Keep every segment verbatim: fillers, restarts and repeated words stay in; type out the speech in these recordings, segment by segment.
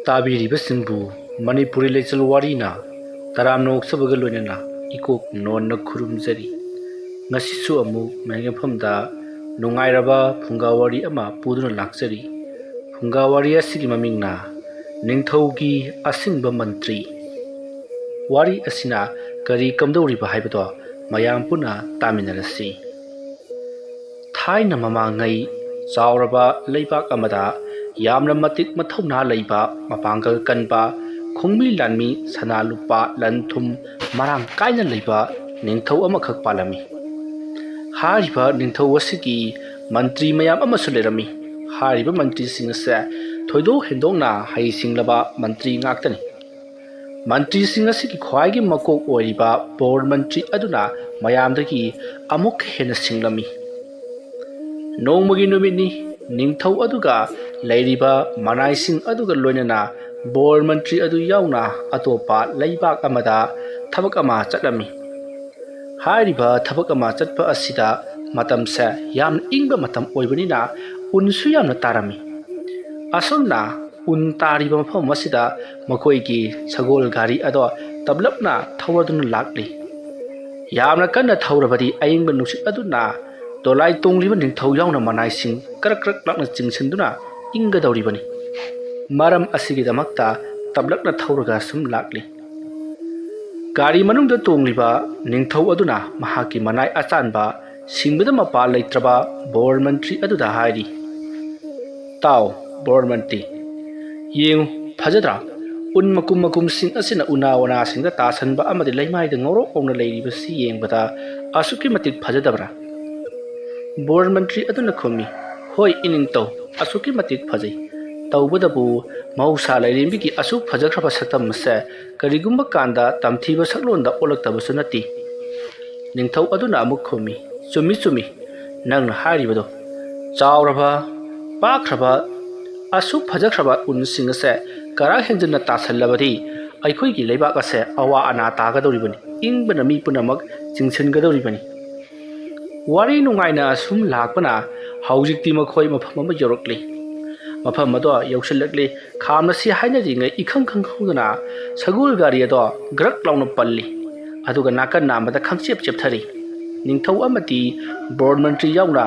ꯇꯥꯕꯤꯔꯤꯕꯁꯤꯡꯕꯨ ꯃꯅꯤꯄꯨꯔꯤ ꯂꯩꯆꯜ ꯋꯥꯔꯤꯅ ꯇꯔꯥꯝꯅ ꯑꯣꯛꯆꯕꯒ ꯂꯣꯏꯅꯅ ꯏꯀꯣꯛ ꯅꯣꯟꯅ ꯈꯨꯔꯨꯝꯖꯔꯤ꯫ ꯉꯁꯤꯁꯨ ꯑꯃꯨꯛ ꯃꯍꯩ ꯃꯐꯝꯗ ꯅꯨꯡꯉꯥꯏꯔꯕ ꯐꯨꯡꯒꯥ ꯋꯥꯔꯤ ꯑꯃ ꯄꯨꯗꯨꯅ ꯂꯥꯛꯆꯔꯤ꯫ ꯐꯨꯡꯒꯥ ꯋꯥꯔꯤ ꯑꯁꯤꯒꯤ ꯃꯃꯤꯡꯅ ꯅꯤꯡꯊꯧꯒꯤ ꯑꯁꯤꯡꯕ ꯃꯟꯇ꯭ꯔꯤ꯫ ꯋꯥꯔꯤ ꯑꯁꯤꯅ ꯀꯔꯤ ꯀꯝꯗꯧꯔꯤꯕ ꯍꯥꯏꯕꯗꯣ ꯃꯌꯥꯝ ꯄꯨꯟꯅ ꯇꯥꯃꯤꯟꯅꯔꯁꯤ꯫ ꯊꯥꯏꯅ ꯃꯃꯥꯡꯉꯩ ꯆꯥꯎꯔꯕ ꯂꯩꯕꯥꯛ ꯑꯃꯗ ꯌꯥꯝꯅ ꯃꯇꯤꯛ ꯃꯊꯧꯅꯥ ꯂꯩꯕ, ꯃꯄꯥꯡꯒꯜ ꯀꯟꯕ, ꯈꯣꯡꯃꯤ ꯂꯥꯟꯃꯤ, ꯁꯅꯥ ꯂꯨꯄꯥ, ꯂꯟ ꯊꯨꯝ ꯃꯔꯥꯡ ꯀꯥꯏꯅ ꯂꯩꯕ ꯅꯤꯡꯊꯧ ꯑꯃꯈꯛ ꯄꯥꯜꯂꯝꯃꯤ꯫ ꯍꯥꯏꯔꯤꯕ ꯅꯤꯡꯊꯧ ꯑꯁꯤꯒꯤ ꯃꯟꯇ꯭ꯔꯤ ꯃꯌꯥꯝ ꯑꯃꯁꯨ ꯂꯩꯔꯝꯃꯤ꯫ ꯍꯥꯏꯔꯤꯕ ꯃꯟꯇ꯭ꯔꯤꯁꯤꯡ ꯑꯁꯦ ꯊꯣꯏꯗꯣꯛ ꯍꯦꯟꯗꯣꯛꯅ ꯍꯩꯁꯤꯡꯂꯕ ꯃꯟꯇ꯭ꯔꯤ ꯉꯥꯛꯇꯅꯤ꯫ ꯃꯟꯇ꯭ꯔꯤꯁꯤꯡ ꯑꯁꯤꯒꯤ ꯈ꯭ꯋꯥꯏꯒꯤ ꯃꯀꯣꯛ ꯑꯣꯏꯔꯤꯕ ꯕꯣꯔ ꯃꯟꯇ꯭ꯔꯤ ꯑꯗꯨꯅ ꯃꯌꯥꯝꯗꯒꯤ ꯑꯃꯨꯛꯀ ꯍꯦꯟꯅ ꯁꯤꯡꯂꯝꯃꯤ꯫ ꯅꯣꯡꯃꯒꯤ ꯅꯨꯃꯤꯠꯅꯤ, ꯅꯤꯡꯊꯧ ꯑꯗꯨꯒ ꯂꯩꯔꯤꯕ ꯃꯅꯥꯏꯁꯤꯡ ꯑꯗꯨꯒ ꯂꯣꯏꯅꯅ ꯕꯣꯔ ꯃꯟꯇ꯭ꯔꯤ ꯑꯗꯨ ꯌꯥꯎꯅ ꯑꯇꯣꯞꯄ ꯂꯩꯕꯥꯛ ꯑꯃꯗ ꯊꯕꯛ ꯑꯃ ꯆꯠꯂꯝꯃꯤ꯫ ꯍꯥꯏꯔꯤꯕ ꯊꯕꯛ ꯑꯃ ꯆꯠꯄ ꯑꯁꯤꯗ ꯃꯇꯝꯁꯦ ꯌꯥꯝꯅ ꯏꯪꯕ ꯃꯇꯝ ꯑꯣꯏꯕꯅꯤꯅ ꯎꯟꯁꯨ ꯌꯥꯝꯅ ꯇꯥꯔꯝꯃꯤ꯫ ꯑꯁꯨꯝꯅ ꯎꯟ ꯇꯥꯔꯤꯕ ꯃꯐꯝ ꯑꯁꯤꯗ ꯃꯈꯣꯏꯒꯤ ꯁꯒꯣꯜ ꯒꯥꯔꯤ ꯑꯗꯣ ꯇꯞꯂꯞꯅ ꯊꯧꯔꯗꯨꯅ ꯂꯥꯛꯂꯤ꯫ ꯌꯥꯝꯅ ꯀꯟꯅ ꯊꯧꯔꯕꯗꯤ ꯑꯏꯪꯕ ꯅꯨꯡꯁꯤꯠ ꯑꯗꯨꯅ ꯗꯣꯂꯥꯏ ꯇꯣꯡꯂꯤꯕ ꯅꯤꯡꯊꯧ ꯌꯥꯎꯅ ꯃꯅꯥꯏꯁꯤꯡ ꯀꯔꯛ ꯀꯔꯛ ꯂꯥꯛꯅ ꯆꯤꯡꯁꯤꯟꯗꯨꯅ ꯏꯪꯒꯗꯧꯔꯤꯕꯅꯤ꯫ ꯃꯔꯝ ꯑꯁꯤꯒꯤꯗꯃꯛꯇ ꯇꯞꯂꯛꯅ ꯊꯧꯔꯒ ꯁꯨꯝ ꯂꯥꯛꯂꯤ꯫ ꯒꯥꯔꯤ ꯃꯅꯨꯡꯗ ꯇꯣꯡꯂꯤꯕ ꯅꯤꯡꯊꯧ ꯑꯗꯨꯅ ꯃꯍꯥꯛꯀꯤ ꯃꯅꯥꯏ ꯑꯆꯥꯟꯕ, ꯁꯤꯡꯕꯗ ꯃꯄꯥ ꯂꯩꯇ꯭ꯔꯕ ꯕꯣꯔ ꯃꯟꯇ꯭ꯔꯤ ꯑꯗꯨꯗ ꯍꯥꯏꯔꯤ, "ꯇꯥꯎ, ꯕꯣꯔ ꯃꯟꯇ꯭ꯔꯤ, ꯌꯦꯡꯉꯨ, ꯐꯖꯗ꯭ꯔꯥ? ꯎꯟ ꯃꯀꯨꯝ ꯃꯀꯨꯝꯁꯤꯡ ꯑꯁꯤꯅ ꯎꯅꯥ ꯋꯥꯅꯥꯁꯤꯡꯗ ꯇꯥꯁꯟꯕ ꯑꯃꯗꯤ ꯂꯩꯃꯥꯏꯗ ꯉꯧꯔꯣꯛ ꯉꯧꯅ ꯂꯩꯔꯤꯕꯁꯤ ꯌꯦꯡꯕꯗ ꯑꯁꯨꯛꯀꯤ ꯃꯇꯤꯛ ꯐꯖꯗꯕ꯭ꯔꯥ?" ꯕꯣꯔ ꯃꯟꯇ꯭ꯔꯤ ꯑꯗꯨꯅ ꯈꯨꯝꯃꯤ, "ꯍꯣꯏ, ꯏꯅꯤꯡꯊꯧ, ꯑꯁꯨꯛꯀꯤ ꯃꯇꯤꯛ ꯐꯖꯩ꯫ ꯇꯧꯕꯇꯕꯨ ꯃꯍꯧꯁꯥ ꯂꯥꯏꯔꯦꯝꯕꯤꯒꯤ ꯑꯁꯨꯛ ꯐꯖꯈ꯭ꯔꯕ ꯁꯛꯇꯝ ꯑꯁꯦ ꯀꯔꯤꯒꯨꯝꯕ ꯀꯥꯟꯗ ꯇꯝꯊꯤꯕ ꯁꯛꯂꯣꯟꯗ ꯑꯣꯜꯂꯛꯇꯕꯁꯨ ꯅꯠꯇꯦ꯫" ꯅꯤꯡꯊꯧ ꯑꯗꯨꯅ ꯑꯃꯨꯛ ꯈꯨꯝꯃꯤ, "ꯆꯨꯝꯃꯤ, ꯆꯨꯝꯃꯤ, ꯅꯪꯅ ꯍꯥꯏꯔꯤꯕꯗꯣ꯫ ꯆꯥꯎꯔꯕ, ꯄꯥꯛꯈ꯭ꯔꯕ, ꯑꯁꯨꯛ ꯐꯖꯈ꯭ꯔꯕ ꯎꯟꯁꯤꯡ ꯑꯁꯦ ꯀꯔꯥ ꯍꯦꯟꯖꯤꯟꯅ ꯇꯥꯁꯜꯂꯕꯗꯤ ꯑꯩꯈꯣꯏꯒꯤ ꯂꯩꯕꯥꯛ ꯑꯁꯦ ꯑꯋꯥ ꯑꯅꯥ ꯇꯥꯒꯗꯧꯔꯤꯕꯅꯤ, ꯏꯪꯕꯅ ꯃꯤ ꯄꯨꯝꯅꯃꯛ ꯆꯤꯡꯁꯤꯟꯒꯗꯧꯔꯤꯕꯅꯤ꯫" ꯋꯥꯔꯤ ꯅꯨꯡꯉꯥꯏꯅ ꯑꯁꯨꯝ ꯂꯥꯛꯄꯅ ꯍꯧꯖꯤꯛꯇꯤ ꯃꯈꯣꯏ ꯃꯐꯝ ꯑꯃ ꯌꯧꯔꯛꯂꯤ꯫ ꯃꯐꯝ ꯑꯗꯣ ꯌꯧꯁꯤꯜꯂꯛꯂꯤ꯫ ꯈꯥꯝꯂꯁꯤ ꯍꯥꯏꯅꯔꯤꯉꯩ ꯏꯈꯪ ꯈꯪꯍꯧꯗꯅ ꯁꯒꯣꯜ ꯒꯥꯔꯤ ꯑꯗꯣ ꯒ꯭ꯔꯛ ꯂꯥꯎꯅ ꯄꯜꯂꯤ꯫ ꯑꯗꯨꯒ ꯅꯥꯀꯟ ꯅꯥꯝꯃꯗ ꯈꯪꯆꯦꯞ ꯆꯦꯞꯊꯔꯤ꯫ ꯅꯤꯡꯊꯧ ꯑꯃꯗꯤ ꯕꯣꯔ ꯃꯟꯇ꯭ꯔꯤ ꯌꯥꯎꯅ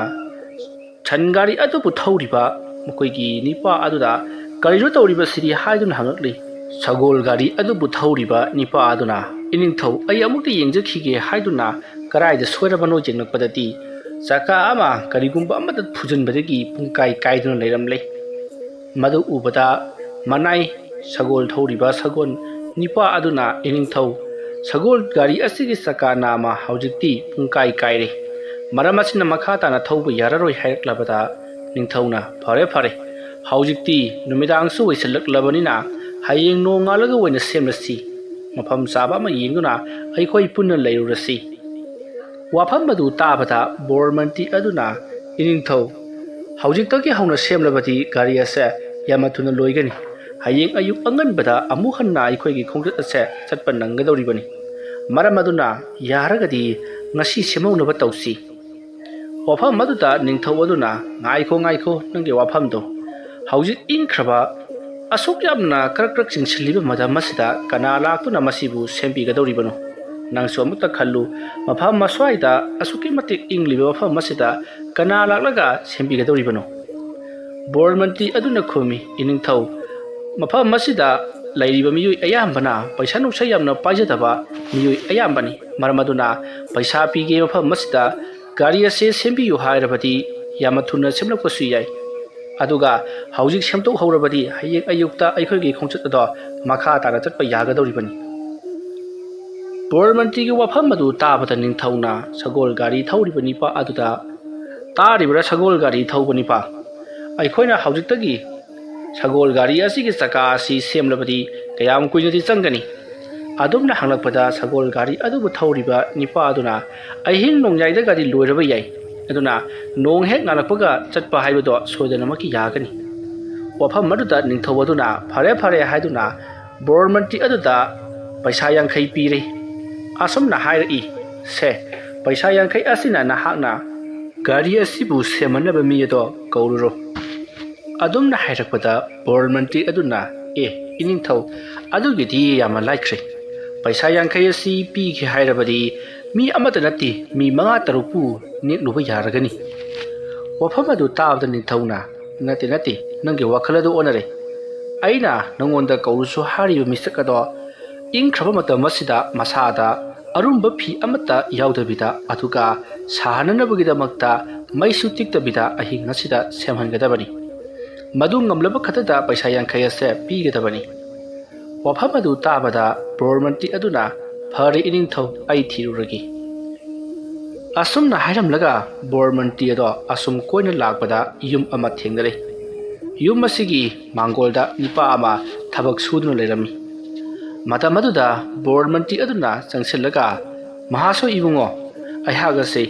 ꯁꯟ ꯒꯥꯔꯤ ꯑꯗꯨꯕꯨ ꯊꯧꯔꯤꯕ ꯃꯈꯣꯏꯒꯤ ꯅꯤꯄꯥ ꯑꯗꯨꯗ "ꯀꯔꯤꯅꯣ ꯇꯧꯔꯤꯕꯁꯤꯗꯤ?" ꯍꯥꯏꯗꯨꯅ ꯍꯪꯉꯛꯂꯤ꯫ "ꯁꯒꯣꯜ ꯒꯥꯔꯤ ꯑꯗꯨꯕꯨ ꯊꯧꯔꯤꯕ ꯅꯤꯄꯥ ꯑꯗꯨꯅ, 'ꯏꯅꯤꯡꯊꯧ, ꯑꯩ ꯑꯃꯨꯛꯇ ꯌꯦꯡꯖꯈꯤꯒꯦ' ꯍꯥꯏꯗꯨꯅ ꯀꯗꯥꯏꯗ ꯁꯣꯏꯔꯕꯅꯣ ꯌꯦꯡꯂꯛꯄꯗꯗꯤ ꯆꯀꯥ ꯑꯃ ꯀꯔꯤꯒꯨꯝꯕ ꯑꯃꯗ ꯐꯨꯖꯤꯟꯕꯗꯒꯤ ꯄꯨꯡꯀꯥꯏ ꯀꯥꯏꯗꯨꯅ ꯂꯩꯔꯝꯂꯦ꯫ ꯃꯗꯨ ꯎꯕꯗ ꯃꯅꯥꯏ ꯁꯒꯣꯜ ꯊꯧꯔꯤꯕ ꯁꯒꯣꯜ ꯅꯤꯄꯥ ꯑꯗꯨꯅ, "ꯏꯅꯤꯡꯊꯧ, ꯁꯒꯣꯜ ꯒꯥꯔꯤ ꯑꯁꯤꯒꯤ ꯆꯀꯥ ꯅꯥꯝꯃ ꯍꯧꯖꯤꯛꯇꯤ ꯄꯨꯡꯀꯥꯏ ꯀꯥꯏꯔꯦ꯫ ꯃꯔꯝ ꯑꯁꯤꯅ ꯃꯈꯥ ꯇꯥꯅ ꯊꯧꯕ ꯌꯥꯔꯔꯣꯏ" ꯍꯥꯏꯔꯛꯂꯕꯗ ꯅꯤꯡꯊꯧꯅ, "ꯐꯔꯦ, ꯐꯔꯦ, ꯍꯧꯖꯤꯛꯇꯤ ꯅꯨꯃꯤꯗꯥꯡꯁꯨ ꯑꯣꯏꯁꯤꯜꯂꯛꯂꯕꯅꯤꯅ ꯍꯌꯦꯡ ꯅꯣꯡꯉꯥꯜꯂꯒ ꯑꯣꯏꯅ ꯁꯦꯝꯂꯁꯤ꯫ ꯃꯐꯝ ꯆꯥꯕ ꯑꯃ ꯌꯦꯡꯗꯨꯅ ꯑꯩꯈꯣꯏ ꯄꯨꯟꯅ ꯂꯩꯔꯨꯔꯁꯤ"꯫ ꯋꯥꯐꯝ ꯑꯗꯨ ꯇꯥꯕꯗ ꯕꯣꯔ ꯃꯟꯇ꯭ꯔꯤ ꯑꯗꯨꯅ, "ꯏꯅꯤꯡꯊꯧ, ꯍꯧꯖꯤꯛꯇꯒꯤ ꯍꯧꯅ ꯁꯦꯝꯂꯕꯗꯤ ꯒꯥꯔꯤ ꯑꯁꯦ ꯌꯥꯝꯅ ꯊꯨꯅ ꯂꯣꯏꯒꯅꯤ꯫ ꯍꯌꯦꯡ ꯑꯌꯨꯛ ꯑꯉꯟꯕꯗ ꯑꯃꯨꯛ ꯍꯟꯅ ꯑꯩꯈꯣꯏꯒꯤ ꯈꯣꯡꯆꯠ ꯑꯁꯦ ꯆꯠꯄ ꯅꯪꯒꯗꯧꯔꯤꯕꯅꯤ꯫ ꯃꯔꯝ ꯑꯗꯨꯅ ꯌꯥꯔꯒꯗꯤ ꯉꯁꯤ ꯁꯦꯝꯍꯧꯅꯕ ꯇꯧꯁꯤ"꯫ ꯋꯥꯐꯝ ꯑꯗꯨꯗ ꯅꯤꯡꯊꯧ ꯑꯗꯨꯅ, "ꯉꯥꯏꯈꯣ, ꯉꯥꯏꯈꯣ, ꯅꯪꯒꯤ ꯋꯥꯐꯝꯗꯣ꯫ ꯍꯧꯖꯤꯛ ꯏꯪꯈ꯭ꯔꯕ, ꯑꯁꯨꯛ ꯌꯥꯝꯅ ꯀ꯭ꯔꯛ ꯀ꯭ꯔꯛ ꯆꯤꯡꯁꯤꯜꯂꯤꯕ ꯃꯇꯝ ꯑꯁꯤꯗ ꯀꯅꯥ ꯂꯥꯛꯇꯨꯅ ꯃꯁꯤꯕꯨ ꯁꯦꯝꯕꯤꯒꯗꯧꯔꯤꯕꯅꯣ? ꯅꯪꯁꯨ ꯑꯃꯨꯛꯇ ꯈꯜꯂꯨ, ꯃꯐꯝ ꯑꯁ꯭ꯋꯥꯏꯗ ꯑꯁꯨꯛꯀꯤ ꯃꯇꯤꯛ ꯏꯪꯂꯤꯕ ꯃꯐꯝ ꯑꯁꯤꯗ ꯀꯅꯥ ꯂꯥꯛꯂꯒ ꯁꯦꯝꯕꯤꯒꯗꯧꯔꯤꯕꯅꯣ?" ꯕꯣꯔ ꯃꯟꯇ꯭ꯔꯤ ꯑꯗꯨꯅ ꯈꯨꯝꯃꯤ, "ꯏꯅꯤꯡꯊꯧ, ꯃꯐꯝ ꯑꯁꯤꯗ ꯂꯩꯔꯤꯕ ꯃꯤꯑꯣꯏ ꯑꯌꯥꯝꯕꯅ ꯄꯩꯁꯥ ꯅꯨꯡꯁꯥ ꯌꯥꯝꯅ ꯄꯥꯏꯖꯗꯕ ꯃꯤꯑꯣꯏ ꯑꯌꯥꯝꯕꯅꯤ꯫ ꯃꯔꯝ ꯑꯗꯨꯅ ꯄꯩꯁꯥ ꯄꯤꯒꯦ ꯃꯐꯝ ꯑꯁꯤꯗ ꯒꯥꯔꯤ ꯑꯁꯦ ꯁꯦꯝꯕꯤꯌꯨ ꯍꯥꯏꯔꯕꯗꯤ ꯌꯥꯝꯅ ꯊꯨꯅ ꯁꯦꯝꯂꯛꯄꯁꯨ ꯌꯥꯏ꯫ ꯑꯗꯨꯒ ꯍꯧꯖꯤꯛ ꯁꯦꯝꯗꯣꯛꯍꯧꯔꯕꯗꯤ ꯍꯌꯦꯡ ꯑꯌꯨꯛꯇ ꯑꯩꯈꯣꯏꯒꯤ ꯈꯣꯡꯆꯠ ꯑꯗꯣ ꯃꯈꯥ ꯇꯥꯅ ꯆꯠꯄ ꯌꯥꯒꯗꯧꯔꯤꯕꯅꯤ"꯫ ꯕꯣꯔ ꯃꯟꯇ꯭ꯔꯤꯒꯤ ꯋꯥꯐꯝ ꯑꯗꯨ ꯇꯥꯕꯗ ꯅꯤꯡꯊꯧꯅ ꯁꯒꯣꯜ ꯒꯥꯔꯤ ꯊꯧꯔꯤꯕ ꯅꯤꯄꯥ ꯑꯗꯨꯗ, "ꯇꯥꯔꯤꯕ꯭ꯔꯥ, ꯁꯒꯣꯜ ꯒꯥꯔꯤ ꯊꯧꯕ ꯅꯤꯄꯥ? ꯑꯩꯈꯣꯏꯅ ꯍꯧꯖꯤꯛꯇꯒꯤ ꯁꯒꯣꯜ ꯒꯥꯔꯤ ꯑꯁꯤꯒꯤ ꯆꯀꯥ ꯑꯁꯤ ꯁꯦꯝꯂꯕꯗꯤ ꯀꯌꯥꯝ ꯀꯨꯏꯅꯗꯤ ꯆꯪꯒꯅꯤ?" ꯑꯗꯨꯝꯅ ꯍꯪꯂꯛꯄꯗ ꯁꯒꯣꯜ ꯒꯥꯔꯤ ꯑꯗꯨꯕꯨ ꯊꯧꯔꯤꯕ ꯅꯤꯄꯥ ꯑꯗꯨꯅ, "ꯑꯍꯤꯡ ꯅꯣꯡꯌꯥꯏꯗꯒꯗꯤ ꯂꯣꯏꯔꯕ ꯌꯥꯏ, ꯑꯗꯨꯅ ꯅꯣꯡ ꯍꯦꯛ ꯉꯥꯜꯂꯛꯄꯒ ꯆꯠꯄ ꯍꯥꯏꯕꯗꯣ ꯁꯣꯏꯗꯅꯃꯛꯀꯤ ꯌꯥꯒꯅꯤ"꯫ ꯋꯥꯐꯝ ꯑꯗꯨꯗ ꯅꯤꯡꯊꯧ ꯑꯗꯨꯅ, "ꯐꯔꯦ, ꯐꯔꯦ" ꯍꯥꯏꯗꯨꯅ ꯕꯣꯔ ꯃꯟꯇ꯭ꯔꯤ ꯑꯗꯨꯗ ꯄꯩꯁꯥ ꯌꯥꯡꯈꯩ ꯄꯤꯔꯦ꯫ ꯑꯁꯨꯝꯅ ꯍꯥꯏꯔꯛꯏ, "ꯁꯦ, ꯄꯩꯁꯥ ꯌꯥꯡꯈꯩ ꯑꯁꯤꯅ ꯅꯍꯥꯛꯅ ꯒꯥꯔꯤ ꯑꯁꯤꯕꯨ ꯁꯦꯝꯍꯟꯅꯕ ꯃꯤ ꯑꯗꯣ ꯀꯧꯔꯨꯔꯣ"꯫ ꯑꯗꯨꯝꯅ ꯍꯥꯏꯔꯛꯄꯗ ꯕꯣꯔ ꯃꯟꯇ꯭ꯔꯤ ꯑꯗꯨꯅ, "ꯑꯦ, ꯏꯅꯤꯡꯊꯧ, ꯑꯗꯨꯒꯤꯗꯤ ꯌꯥꯝꯅ ꯂꯥꯏꯈ꯭ꯔꯦ꯫ ꯄꯩꯁꯥ ꯌꯥꯡꯈꯩ ꯑꯁꯤ ꯄꯤꯒꯦ ꯍꯥꯏꯔꯕꯗꯤ ꯃꯤ ꯑꯃꯠꯇ ꯅꯠꯇꯦ, ꯃꯤ ꯃꯉꯥ ꯇꯔꯨꯛꯄꯨ ꯅꯦꯛꯂꯨꯕ ꯌꯥꯔꯒꯅꯤ"꯫ ꯋꯥꯐꯝ ꯑꯗꯨ ꯇꯥꯕꯗ ꯅꯤꯡꯊꯧꯅ, "ꯅꯠꯇꯦ, ꯅꯠꯇꯦ, ꯅꯪꯒꯤ ꯋꯥꯈꯜ ꯑꯗꯨ ꯑꯣꯟꯅꯔꯦ꯫ ꯑꯩꯅ ꯅꯉꯣꯟꯗ ꯀꯧꯔꯨꯁꯨ ꯍꯥꯏꯔꯤꯕ ꯃꯤꯁꯛ ꯑꯗꯣ ꯏꯪꯈ꯭ꯔꯕ ꯃꯇꯝ ꯑꯁꯤꯗ ꯃꯁꯥꯗ ꯑꯔꯨꯝꯕ ꯐꯤ ꯑꯃꯠꯇ ꯌꯥꯎꯗꯕꯤꯗ, ꯑꯗꯨꯒ ꯁꯥꯍꯟꯅꯅꯕꯒꯤꯗꯃꯛꯇ ꯃꯩꯁꯨ ꯇꯤꯛꯇꯕꯤꯗ ꯑꯍꯤꯡ ꯑꯁꯤꯗ ꯁꯦꯝꯍꯟꯒꯗꯕꯅꯤ꯫ ꯃꯗꯨ ꯉꯝꯂꯕ ꯈꯛꯇꯗ ꯄꯩꯁꯥ ꯌꯥꯡꯈꯩ ꯑꯁꯦ ꯄꯤꯒꯗꯕꯅꯤ"꯫ ꯋꯥꯐꯝ ꯑꯗꯨ ꯇꯥꯕꯗ ꯕꯣꯔ ꯃꯟꯇ꯭ꯔꯤ ꯑꯗꯨꯅ, "ꯐꯔꯦ ꯏꯅꯤꯡꯊꯧ, ꯑꯩ ꯊꯤꯔꯨꯔꯒꯦ"꯫ ꯑꯁꯨꯝꯅ ꯍꯥꯏꯔꯝꯂꯒ ꯕꯣꯔ ꯃꯟꯇ꯭ꯔꯤ ꯑꯗꯣ ꯑꯁꯨꯝ ꯀꯣꯏꯅ ꯂꯥꯛꯄꯗ ꯌꯨꯝ ꯑꯃ ꯊꯦꯡꯅꯔꯦ꯫ ꯌꯨꯝ ꯑꯁꯤꯒꯤ ꯃꯥꯡꯒꯣꯜꯗ ꯅꯨꯄꯥ ꯑꯃ ꯊꯕꯛ ꯁꯨꯗꯨꯅ ꯂꯩꯔꯝꯃꯤ꯫ ꯃꯇꯝ ꯑꯗꯨꯗ ꯕꯣꯔ ꯃꯟꯇ꯭ꯔꯤ ꯑꯗꯨꯅ ꯆꯪꯁꯤꯜꯂꯒ, "ꯃꯍꯥꯁꯣꯏ ꯏꯕꯨꯡꯉꯣ, ꯑꯩꯍꯥꯛ ꯑꯁꯤ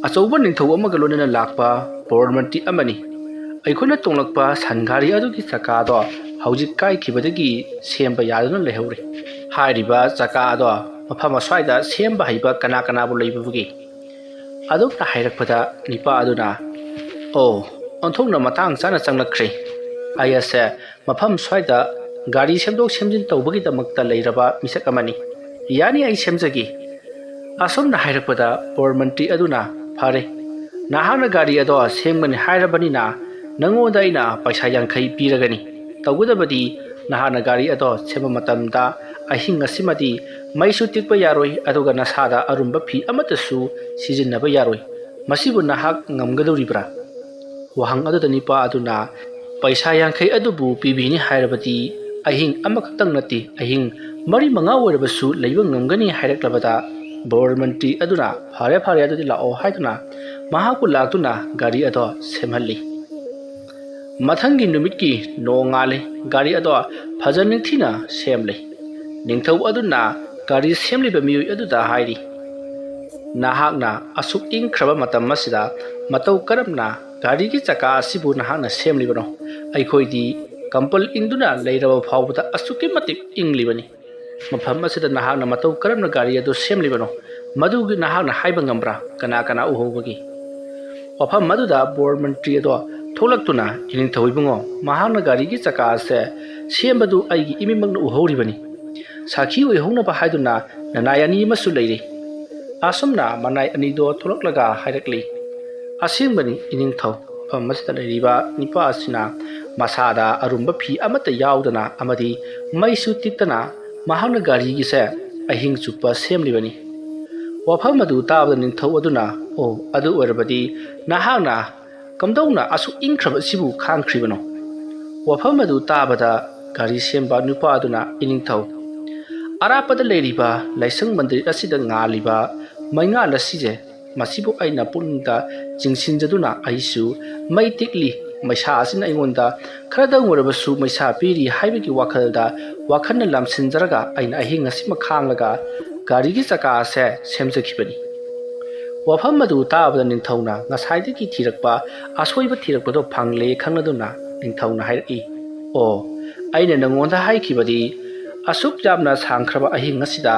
ꯑꯆꯧꯕ ꯅꯤꯡꯊꯧ ꯑꯃꯒ ꯂꯣꯏꯅꯅ ꯂꯥꯛꯄ ꯕꯣꯔ ꯃꯟꯇ꯭ꯔꯤ ꯑꯃꯅꯤ꯫ ꯑꯩꯈꯣꯏꯅ ꯇꯣꯡꯂꯛꯄ ꯁꯟ ꯒꯥꯔꯤ ꯑꯗꯨꯒꯤ ꯆꯀꯥꯗꯣ ꯍꯧꯖꯤꯛ ꯀꯥꯏꯈꯤꯕꯗꯒꯤ ꯁꯦꯝꯕ ꯌꯥꯗꯨꯅ ꯂꯩꯍꯧꯔꯦ꯫ ꯍꯥꯏꯔꯤꯕ ꯆꯀꯥ ꯑꯗꯣ ꯃꯐꯝ ꯑꯁ꯭ꯋꯥꯏꯗ ꯁꯦꯝꯕ ꯍꯩꯕ ꯀꯅꯥ ꯀꯅꯥꯕꯨ ꯂꯩꯕꯒꯦ?" ꯑꯗꯨꯝꯅ ꯍꯥꯏꯔꯛꯄꯗ ꯅꯨꯄꯥ ꯑꯗꯨꯅ, "ꯑꯣ, ꯑꯣꯟꯊꯣꯛꯅ ꯃꯇꯥꯡ ꯆꯥꯅ ꯆꯪꯂꯛꯈ꯭ꯔꯦ꯫ ꯑꯩ ꯑꯁꯦ ꯃꯐꯝ ꯁ꯭ꯋꯥꯏꯗ ꯒꯥꯔꯤ ꯁꯦꯝꯗꯣꯛ ꯁꯦꯝꯖꯤꯟ ꯇꯧꯕꯒꯤꯗꯃꯛꯇ ꯂꯩꯔꯕ ꯃꯤꯁꯛ ꯑꯃꯅꯤ꯫ ꯌꯥꯅꯤ, ꯑꯩ ꯁꯦꯝꯖꯒꯦ"꯫ ꯑꯁꯨꯝꯅ ꯍꯥꯏꯔꯛꯄꯗ ꯕꯣꯔ ꯃꯟꯇ꯭ꯔꯤ ꯑꯗꯨꯅ, "ꯐꯔꯦ, ꯅꯍꯥꯛꯅ ꯒꯥꯔꯤ ꯑꯗꯣ ꯁꯦꯝꯒꯅꯤ ꯍꯥꯏꯔꯕꯅꯤꯅ ꯅꯉꯣꯟꯗ ꯑꯩꯅ ꯄꯩꯁꯥ ꯌꯥꯡꯈꯩ ꯄꯤꯔꯒꯅꯤ꯫ ꯇꯧꯒꯗꯕꯗꯤ ꯅꯍꯥꯛꯅ ꯒꯥꯔꯤ ꯑꯗꯣ ꯁꯦꯝꯕ ꯃꯇꯝꯗ ꯑꯍꯤꯡ ꯑꯁꯤꯃꯗꯤ ꯃꯩꯁꯨ ꯇꯤꯛꯄ ꯌꯥꯔꯣꯏ, ꯑꯗꯨꯒ ꯅꯁꯥꯗ ꯑꯔꯨꯝꯕ ꯐꯤ ꯑꯃꯠꯇꯁꯨ ꯁꯤꯖꯤꯟꯅꯕ ꯌꯥꯔꯣꯏ꯫ ꯃꯁꯤꯕꯨ ꯅꯍꯥꯛ ꯉꯝꯒꯗꯧꯔꯤꯕ꯭ꯔꯥ?" ꯋꯥꯍꯪ ꯑꯗꯨꯗ ꯅꯨꯄꯥ ꯑꯗꯨꯅ, "ꯄꯩꯁꯥ ꯌꯥꯡꯈꯩ ꯑꯗꯨꯕꯨ ꯄꯤꯕꯤꯅꯤ ꯍꯥꯏꯔꯕꯗꯤ ꯑꯍꯤꯡ ꯑꯃꯈꯛꯇꯪ ꯅꯠꯇꯦ, ꯑꯍꯤꯡ ꯃꯔꯤ ꯃꯉꯥ ꯑꯣꯏꯔꯕꯁꯨ ꯂꯩꯕ ꯉꯝꯒꯅꯤ" ꯍꯥꯏꯔꯛꯂꯕꯗ ꯕꯣꯔ ꯃꯟꯇ꯭ꯔꯤ ꯑꯗꯨꯅ, "ꯐꯔꯦ, ꯐꯔꯦ, ꯑꯗꯨꯗꯤ ꯂꯥꯛꯑꯣ" ꯍꯥꯏꯗꯨꯅ ꯃꯍꯥꯛꯄꯨ ꯂꯥꯛꯇꯨꯅ ꯒꯥꯔꯤ ꯑꯗꯣ ꯁꯦꯝꯍꯜꯂꯤ꯫ ꯃꯊꯪꯒꯤ ꯅꯨꯃꯤꯠꯀꯤ ꯅꯣꯡꯉꯥꯜꯂꯤ꯫ ꯒꯥꯔꯤ ꯑꯗꯣ ꯐꯖ ꯅꯤꯡꯊꯤꯅ ꯁꯦꯝꯂꯤ꯫ ꯅꯤꯡꯊꯧ ꯑꯗꯨꯅ ꯒꯥꯔꯤ ꯁꯦꯝꯂꯤꯕ ꯃꯤꯑꯣꯏ ꯑꯗꯨꯗ ꯍꯥꯏꯔꯤ, "ꯅꯍꯥꯛꯅ ꯑꯁꯨꯛ ꯏꯪꯈ꯭ꯔꯕ ꯃꯇꯝ ꯑꯁꯤꯗ ꯃꯇꯧ ꯀꯔꯝꯅ ꯒꯥꯔꯤꯒꯤ ꯆꯀꯥ ꯑꯁꯤꯕꯨ ꯅꯍꯥꯛꯅ ꯁꯦꯝꯂꯤꯕꯅꯣ? ꯑꯩꯈꯣꯏꯗꯤ ꯀꯝꯄꯜ ꯏꯪꯗꯨꯅ ꯂꯩꯔꯕ ꯐꯥꯎꯕꯗ ꯑꯁꯨꯛꯀꯤ ꯃꯇꯤꯛ ꯏꯪꯂꯤꯕꯅꯤ꯫ ꯃꯐꯝ ꯑꯁꯤꯗ ꯅꯍꯥꯛꯅ ꯃꯇꯧ ꯀꯔꯝꯅ ꯒꯥꯔꯤ ꯑꯗꯨ ꯁꯦꯝꯂꯤꯕꯅꯣ? ꯃꯗꯨꯒꯤ ꯅꯍꯥꯛꯅ ꯍꯥꯏꯕ ꯉꯝꯕ꯭ꯔꯥ? ꯀꯅꯥ ꯀꯅꯥ ꯎꯍꯧꯕꯒꯦ?" ꯋꯥꯐꯝ ꯑꯗꯨꯗ ꯕꯣꯔ ꯃꯟꯇ꯭ꯔꯤ ꯑꯗꯣ ꯊꯣꯛꯂꯛꯇꯨꯅ, "ꯏꯅꯤꯡꯊꯧ ꯏꯕꯨꯡꯉꯣ, ꯃꯍꯥꯛꯅ ꯒꯥꯔꯤꯒꯤ ꯆꯀꯥ ꯑꯁꯦ ꯁꯦꯝꯕꯗꯨ ꯑꯩꯒꯤ ꯏꯃꯤꯠꯃꯛꯅ ꯎꯍꯧꯔꯤꯕꯅꯤ꯫ ꯁꯥꯈꯤ ꯑꯣꯏꯍꯧꯅꯕ ꯍꯥꯏꯗꯨꯅ ꯅꯅꯥꯏ ꯑꯅꯤ ꯑꯃꯁꯨ ꯂꯩꯔꯤ꯫ ꯑꯁꯨꯝꯅ ꯃꯅꯥꯏ ꯑꯅꯤꯗꯣ ꯊꯣꯛꯂꯛꯂꯒ ꯍꯥꯏꯔꯛꯂꯤ, "ꯑꯁꯦꯡꯕꯅꯤ ꯏꯅꯤꯡꯊꯧ, ꯃꯐꯝ ꯑꯁꯤꯗ ꯂꯩꯔꯤꯕ ꯅꯨꯄꯥ ꯑꯁꯤꯅ ꯃꯁꯥꯗ ꯑꯔꯨꯝꯕ ꯐꯤ ꯑꯃꯠꯇ ꯌꯥꯎꯗꯅ ꯑꯃꯗꯤ ꯃꯩꯁꯨ ꯇꯤꯛꯇꯅ ꯃꯍꯥꯛꯅ ꯒꯥꯔꯤꯒꯤꯁꯦ ꯑꯍꯤꯡ ꯆꯨꯞꯄ ꯁꯦꯝꯂꯤꯕꯅꯤ"꯫ ꯋꯥꯐꯝ ꯑꯗꯨ ꯇꯥꯕꯗ ꯅꯤꯡꯊꯧ ꯑꯗꯨꯅ, "ꯑꯣ, ꯑꯗꯨ ꯑꯣꯏꯔꯕꯗꯤ ꯅꯍꯥꯛꯅ ꯀꯝꯗꯧꯅ ꯑꯁꯨꯛ ꯏꯪꯈ꯭ꯔꯕ ꯑꯁꯤꯕꯨ ꯈꯥꯡꯈ꯭ꯔꯤꯕꯅꯣ?" ꯋꯥꯐꯝ ꯑꯗꯨ ꯇꯥꯕꯗ ꯒꯥꯔꯤ ꯁꯦꯝꯕ ꯅꯨꯄꯥ ꯑꯗꯨꯅ, "ꯏꯅꯤꯡꯊꯧ, ꯑꯔꯥꯞꯄꯗ ꯂꯩꯔꯤꯕ ꯂꯥꯏꯁꯪ ꯃꯟꯗꯤꯔ ꯑꯁꯤꯗ ꯉꯥꯜꯂꯤꯕ ꯃꯩꯉꯥꯜ ꯑꯁꯤꯁꯦ, ꯃꯁꯤꯕꯨ ꯑꯩꯅ ꯄꯨꯛꯅꯤꯡꯗ ꯆꯤꯡꯁꯤꯟꯖꯗꯨꯅ ꯑꯩꯁꯨ ꯃꯩ ꯇꯤꯛꯂꯤ, ꯃꯩꯁꯥ ꯑꯁꯤꯅ ꯑꯩꯉꯣꯟꯗ ꯈꯔꯗꯪ ꯑꯣꯏꯔꯕꯁꯨ ꯃꯩꯁꯥ ꯄꯤꯔꯤ ꯍꯥꯏꯕꯒꯤ ꯋꯥꯈꯜꯗ ꯋꯥꯈꯜꯅ ꯂꯥꯝꯁꯤꯟꯖꯔꯒ ꯑꯩꯅ ꯑꯍꯤꯡ ꯑꯁꯤꯃ ꯈꯥꯡꯂꯒ ꯒꯥꯔꯤꯒꯤ ꯆꯀꯥ ꯑꯁꯦ ꯁꯦꯝꯖꯈꯤꯕꯅꯤ"꯫ ꯋꯥꯐꯝ ꯑꯗꯨ ꯇꯥꯕꯗ ꯅꯤꯡꯊꯧꯅ ꯉꯁꯥꯏꯗꯒꯤ ꯊꯤꯔꯛꯄ ꯑꯁꯣꯏꯕ ꯊꯤꯔꯛꯄꯗꯣ ꯐꯪꯂꯦ ꯈꯪꯂꯗꯨꯅ ꯅꯤꯡꯊꯧꯅ ꯍꯥꯏꯔꯛꯏ, "ꯑꯣ, ꯑꯩꯅ ꯅꯉꯣꯟꯗ ꯍꯥꯏꯈꯤꯕꯗꯤ ꯑꯁꯨꯛ ꯌꯥꯝꯅ ꯁꯥꯡꯈ꯭ꯔꯕ ꯑꯍꯤꯡ ꯑꯁꯤꯗ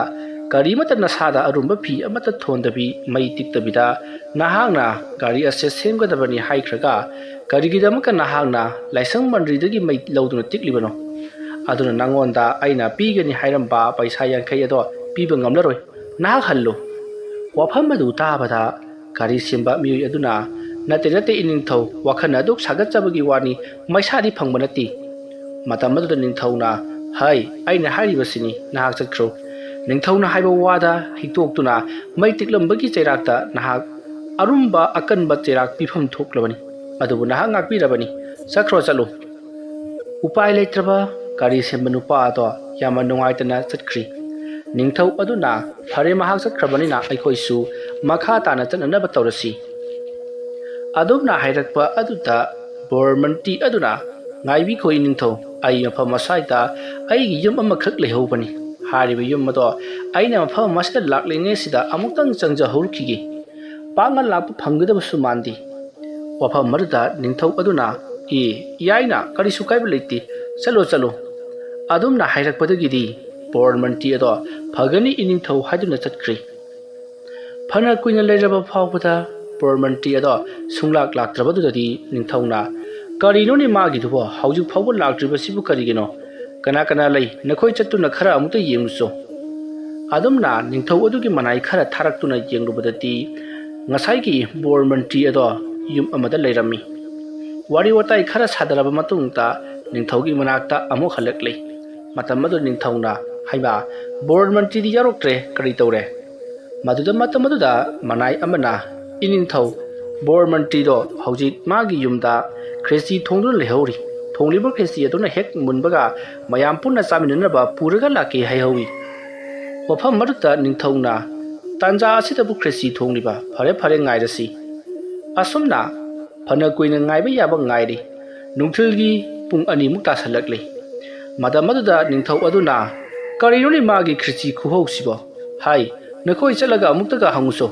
ꯀꯔꯤꯃꯠꯇ ꯅꯁꯥꯗ ꯑꯔꯨꯝꯕ ꯐꯤ ꯑꯃꯠꯇ ꯊꯣꯟꯗꯕꯤ ꯃꯩ ꯇꯤꯛꯇꯕꯤꯗ ꯅꯍꯥꯛꯅ ꯒꯥꯔꯤ ꯑꯁꯦ ꯁꯦꯝꯒꯗꯕꯅꯤ ꯍꯥꯏꯈ꯭ꯔꯒ ꯀꯔꯤꯒꯤꯗꯃꯛꯇ ꯅꯍꯥꯛꯅ ꯂꯥꯏꯁꯪ ꯃꯟꯗꯤꯔꯗꯒꯤ ꯃꯩ ꯂꯧꯗꯨꯅ ꯇꯤꯛꯂꯤꯕꯅꯣ? ꯑꯗꯨꯅ ꯅꯉꯣꯟꯗ ꯑꯩꯅ ꯄꯤꯒꯅꯤ ꯍꯥꯏꯔꯝꯕ ꯄꯩꯁꯥ ꯌꯥꯡꯈꯩ ꯑꯗꯣ ꯄꯤꯕ ꯉꯝꯂꯔꯣꯏ꯫ ꯅꯍꯥꯛ ꯍꯜꯂꯨ"꯫ ꯋꯥꯐꯝ ꯑꯗꯨ ꯇꯥꯕꯗ ꯒꯥꯔꯤ ꯁꯦꯝꯕ ꯃꯤꯑꯣꯏ ꯑꯗꯨꯅ, "ꯅꯠꯇꯦ, ꯅꯠꯇꯦ, ꯏꯅꯤꯡꯊꯧ, ꯋꯥꯈꯜꯅ ꯑꯗꯨꯛ ꯁꯥꯒꯠꯆꯕꯒꯤ ꯋꯥꯅꯤ, ꯃꯩꯁꯥꯗꯤ ꯐꯪꯕ ꯅꯠꯇꯦ"꯫ ꯃꯇꯝ ꯑꯗꯨꯗ ꯅꯤꯡꯊꯧꯅ, "ꯍꯩ, ꯑꯩꯅ ꯍꯥꯏꯔꯤꯕꯁꯤꯅꯤ, ꯅꯍꯥꯛ ꯆꯠꯈ꯭ꯔꯣ"꯫ ꯅꯤꯡꯊꯧꯅ ꯍꯥꯏꯕ ꯋꯥꯗ ꯍꯤꯛꯇꯣꯛꯇꯨꯅ ꯃꯩ ꯇꯤꯛꯂꯝꯕꯒꯤ ꯆꯩꯔꯥꯛꯇ ꯅꯍꯥꯛ ꯑꯔꯨꯝꯕ ꯑꯀꯟꯕ ꯆꯩꯔꯥꯛ ꯄꯤꯐꯝ ꯊꯣꯛꯂꯕꯅꯤ꯫ ꯑꯗꯨꯕꯨ ꯅꯍꯥꯛ ꯉꯥꯛꯄꯤꯔꯕꯅꯤ꯫ ꯆꯠꯈ꯭ꯔꯣ, ꯆꯠꯂꯨ꯫ ꯎꯄꯥꯏ ꯂꯩꯇ꯭ꯔꯕ ꯒꯥꯔꯤ ꯁꯦꯝꯕ ꯅꯨꯄꯥ ꯑꯗꯣ ꯌꯥꯝꯅ ꯅꯨꯡꯉꯥꯏꯇꯅ ꯆꯠꯈ꯭ꯔꯤ꯫ ꯅꯤꯡꯊꯧ ꯑꯗꯨꯅ, "ꯐꯔꯦ, ꯃꯍꯥꯛ ꯆꯠꯈ꯭ꯔꯕꯅꯤꯅ ꯑꯩꯈꯣꯏꯁꯨ ꯃꯈꯥ ꯇꯥꯅ ꯆꯠꯅꯅꯕ ꯇꯧꯔꯁꯤ"꯫ ꯑꯗꯨꯝꯅ ꯍꯥꯏꯔꯛꯄ ꯑꯗꯨꯗ ꯕꯣꯔꯃꯟꯇꯤ ꯑꯗꯨꯅ, "ꯉꯥꯏꯕꯤꯈꯣ ꯏꯅꯤꯡꯊꯧ, ꯑꯩ ꯃꯐꯝ ꯑꯁ꯭ꯋꯥꯏꯗ ꯑꯩꯒꯤ ꯌꯨꯝ ꯑꯃꯈꯛ ꯂꯩꯍꯧꯕꯅꯤ꯫ ꯍꯥꯏꯔꯤꯕ ꯌꯨꯝ ꯑꯗꯣ ꯑꯩꯅ ꯃꯐꯝ ꯑꯁꯤꯗ ꯂꯥꯛꯂꯤꯉꯩꯁꯤꯗ ꯑꯃꯨꯛꯇꯪ ꯆꯪꯖꯍꯧꯔꯨꯈꯤꯒꯦ꯫ ꯄꯥꯛꯅ ꯂꯥꯛꯄ ꯐꯪꯒꯗꯕꯁꯨ ꯃꯥꯟꯗꯦ"꯫ ꯋꯥꯐꯝ ꯑꯗꯨꯗ ꯅꯤꯡꯊꯧ ꯑꯗꯨꯅ, "ꯑꯦ, ꯌꯥꯏꯅ, ꯀꯔꯤꯁꯨ ꯀꯥꯏꯕ ꯂꯩꯇꯦ, ꯆꯠꯂꯣ, ꯆꯠꯂꯣ"꯫ ꯑꯗꯨꯝꯅ ꯍꯥꯏꯔꯛꯄꯗꯒꯤꯗꯤ ꯕꯣꯔꯃꯟꯇꯤ ꯑꯗꯣ "ꯐꯒꯅꯤ ꯏꯅꯤꯡꯊꯧ" ꯍꯥꯏꯗꯨꯅ ꯆꯠꯈ꯭ꯔꯦ꯫ ꯐꯅ ꯀꯨꯏꯅ ꯂꯩꯔꯕ ꯐꯥꯎꯕꯗ ꯕꯣꯔ ꯃꯟꯇ꯭ꯔꯤ ꯑꯗꯣ ꯁꯨꯡꯂꯥꯛ ꯂꯥꯛꯇ꯭ꯔꯕꯗꯨꯗꯗꯤ ꯅꯤꯡꯊꯧꯅ, "ꯀꯔꯤꯅꯣꯅꯦ ꯃꯥꯒꯤꯗꯨꯕꯣ? ꯍꯧꯖꯤꯛ ꯐꯥꯎꯕ ꯂꯥꯛꯇ꯭ꯔꯤꯕꯁꯤꯕꯨ ꯀꯔꯤꯒꯤꯅꯣ? ꯀꯅꯥ ꯀꯅꯥ ꯂꯩ? ꯅꯈꯣꯏ ꯆꯠꯇꯨꯅ ꯈꯔ ꯑꯃꯨꯛꯇ ꯌꯦꯡꯂꯨꯆꯣ꯫" ꯑꯗꯨꯝꯅ ꯅꯤꯡꯊꯧ ꯑꯗꯨꯒꯤ ꯃꯅꯥꯏ ꯈꯔ ꯊꯥꯔꯛꯇꯨꯅ ꯌꯦꯡꯂꯨꯕꯗꯗꯤ ꯉꯁꯥꯏꯒꯤ ꯕꯣꯔ ꯃꯟꯇ꯭ꯔꯤ ꯑꯗꯣ ꯌꯨꯝ ꯑꯃꯗ ꯂꯩꯔꯝꯃꯤ꯫ ꯋꯥꯔꯤ ꯋꯥꯇꯥꯏ ꯈꯔ ꯁꯥꯗꯔꯕ ꯃꯇꯨꯡꯗ ꯅꯤꯡꯊꯧꯒꯤ ꯃꯅꯥꯛꯇ ꯑꯃꯨꯛ ꯍꯜꯂꯛꯂꯦ꯫ ꯃꯇꯝ ꯑꯗꯨꯗ ꯅꯤꯡꯊꯧꯅ, "ꯍꯩꯃꯥ, ꯕꯣꯔ ꯃꯟꯇ꯭ꯔꯤꯗꯤ ꯌꯥꯎꯔꯛꯇ꯭ꯔꯦ, ꯀꯔꯤ ꯇꯧꯔꯦ?" ꯃꯗꯨꯗ ꯃꯇꯝ ꯑꯗꯨꯗ ꯃꯅꯥꯏ ꯑꯃꯅ, "ꯏꯅꯤꯡꯊꯧ, ꯕꯣꯔ ꯃꯟꯇ꯭ꯔꯤꯗꯣ ꯍꯧꯖꯤꯛ ꯃꯥꯒꯤ ꯌꯨꯝꯗ ꯈ꯭ꯔꯦꯆꯤ ꯊꯣꯡꯗꯨꯅ ꯂꯩꯍꯧꯔꯤ꯫ ꯊꯣꯡꯂꯤꯕ ꯈ꯭ꯔꯦꯆꯤ ꯑꯗꯨꯅ ꯍꯦꯛ ꯃꯨꯟꯕꯒ ꯃꯌꯥꯝ ꯄꯨꯟꯅ ꯆꯥꯃꯤꯟꯅꯅꯕ ꯄꯨꯔꯒ ꯂꯥꯛꯀꯦ ꯍꯥꯏꯍꯧꯏ꯫ ꯃꯐꯝ ꯑꯗꯨꯗ ꯅꯤꯡꯊꯧꯅ, ꯇꯥꯟꯖꯥ ꯑꯁꯤꯗꯕꯨ ꯈ꯭ꯔꯦꯆꯤ ꯊꯣꯡꯂꯤꯕ? ꯐꯔꯦ, ꯐꯔꯦ, ꯉꯥꯏꯔꯁꯤ꯫" ꯑꯁꯨꯝꯅ ꯐꯅ ꯀꯨꯏꯅ ꯉꯥꯏꯕ ꯌꯥꯕ ꯉꯥꯏꯔꯤ꯫ ꯅꯨꯡꯊꯤꯜꯒꯤ ꯄꯨꯡ ꯑꯅꯤꯃꯨꯛ ꯇꯥꯁꯜꯂꯛꯂꯤ꯫ ꯃꯇꯝ ꯑꯗꯨꯗ ꯅꯤꯡꯊꯧ ꯑꯗꯨꯅ, "ꯀꯔꯤꯅꯣꯅꯦ ꯃꯥꯒꯤ ꯈ꯭ꯔꯦꯆꯤ ꯈꯨꯍꯧꯁꯤꯕꯣ? ꯍꯥꯏ, ꯅꯈꯣꯏ ꯆꯠꯂꯒ ꯑꯃꯨꯛꯇꯒ ꯍꯪꯉꯨꯁꯣ꯫"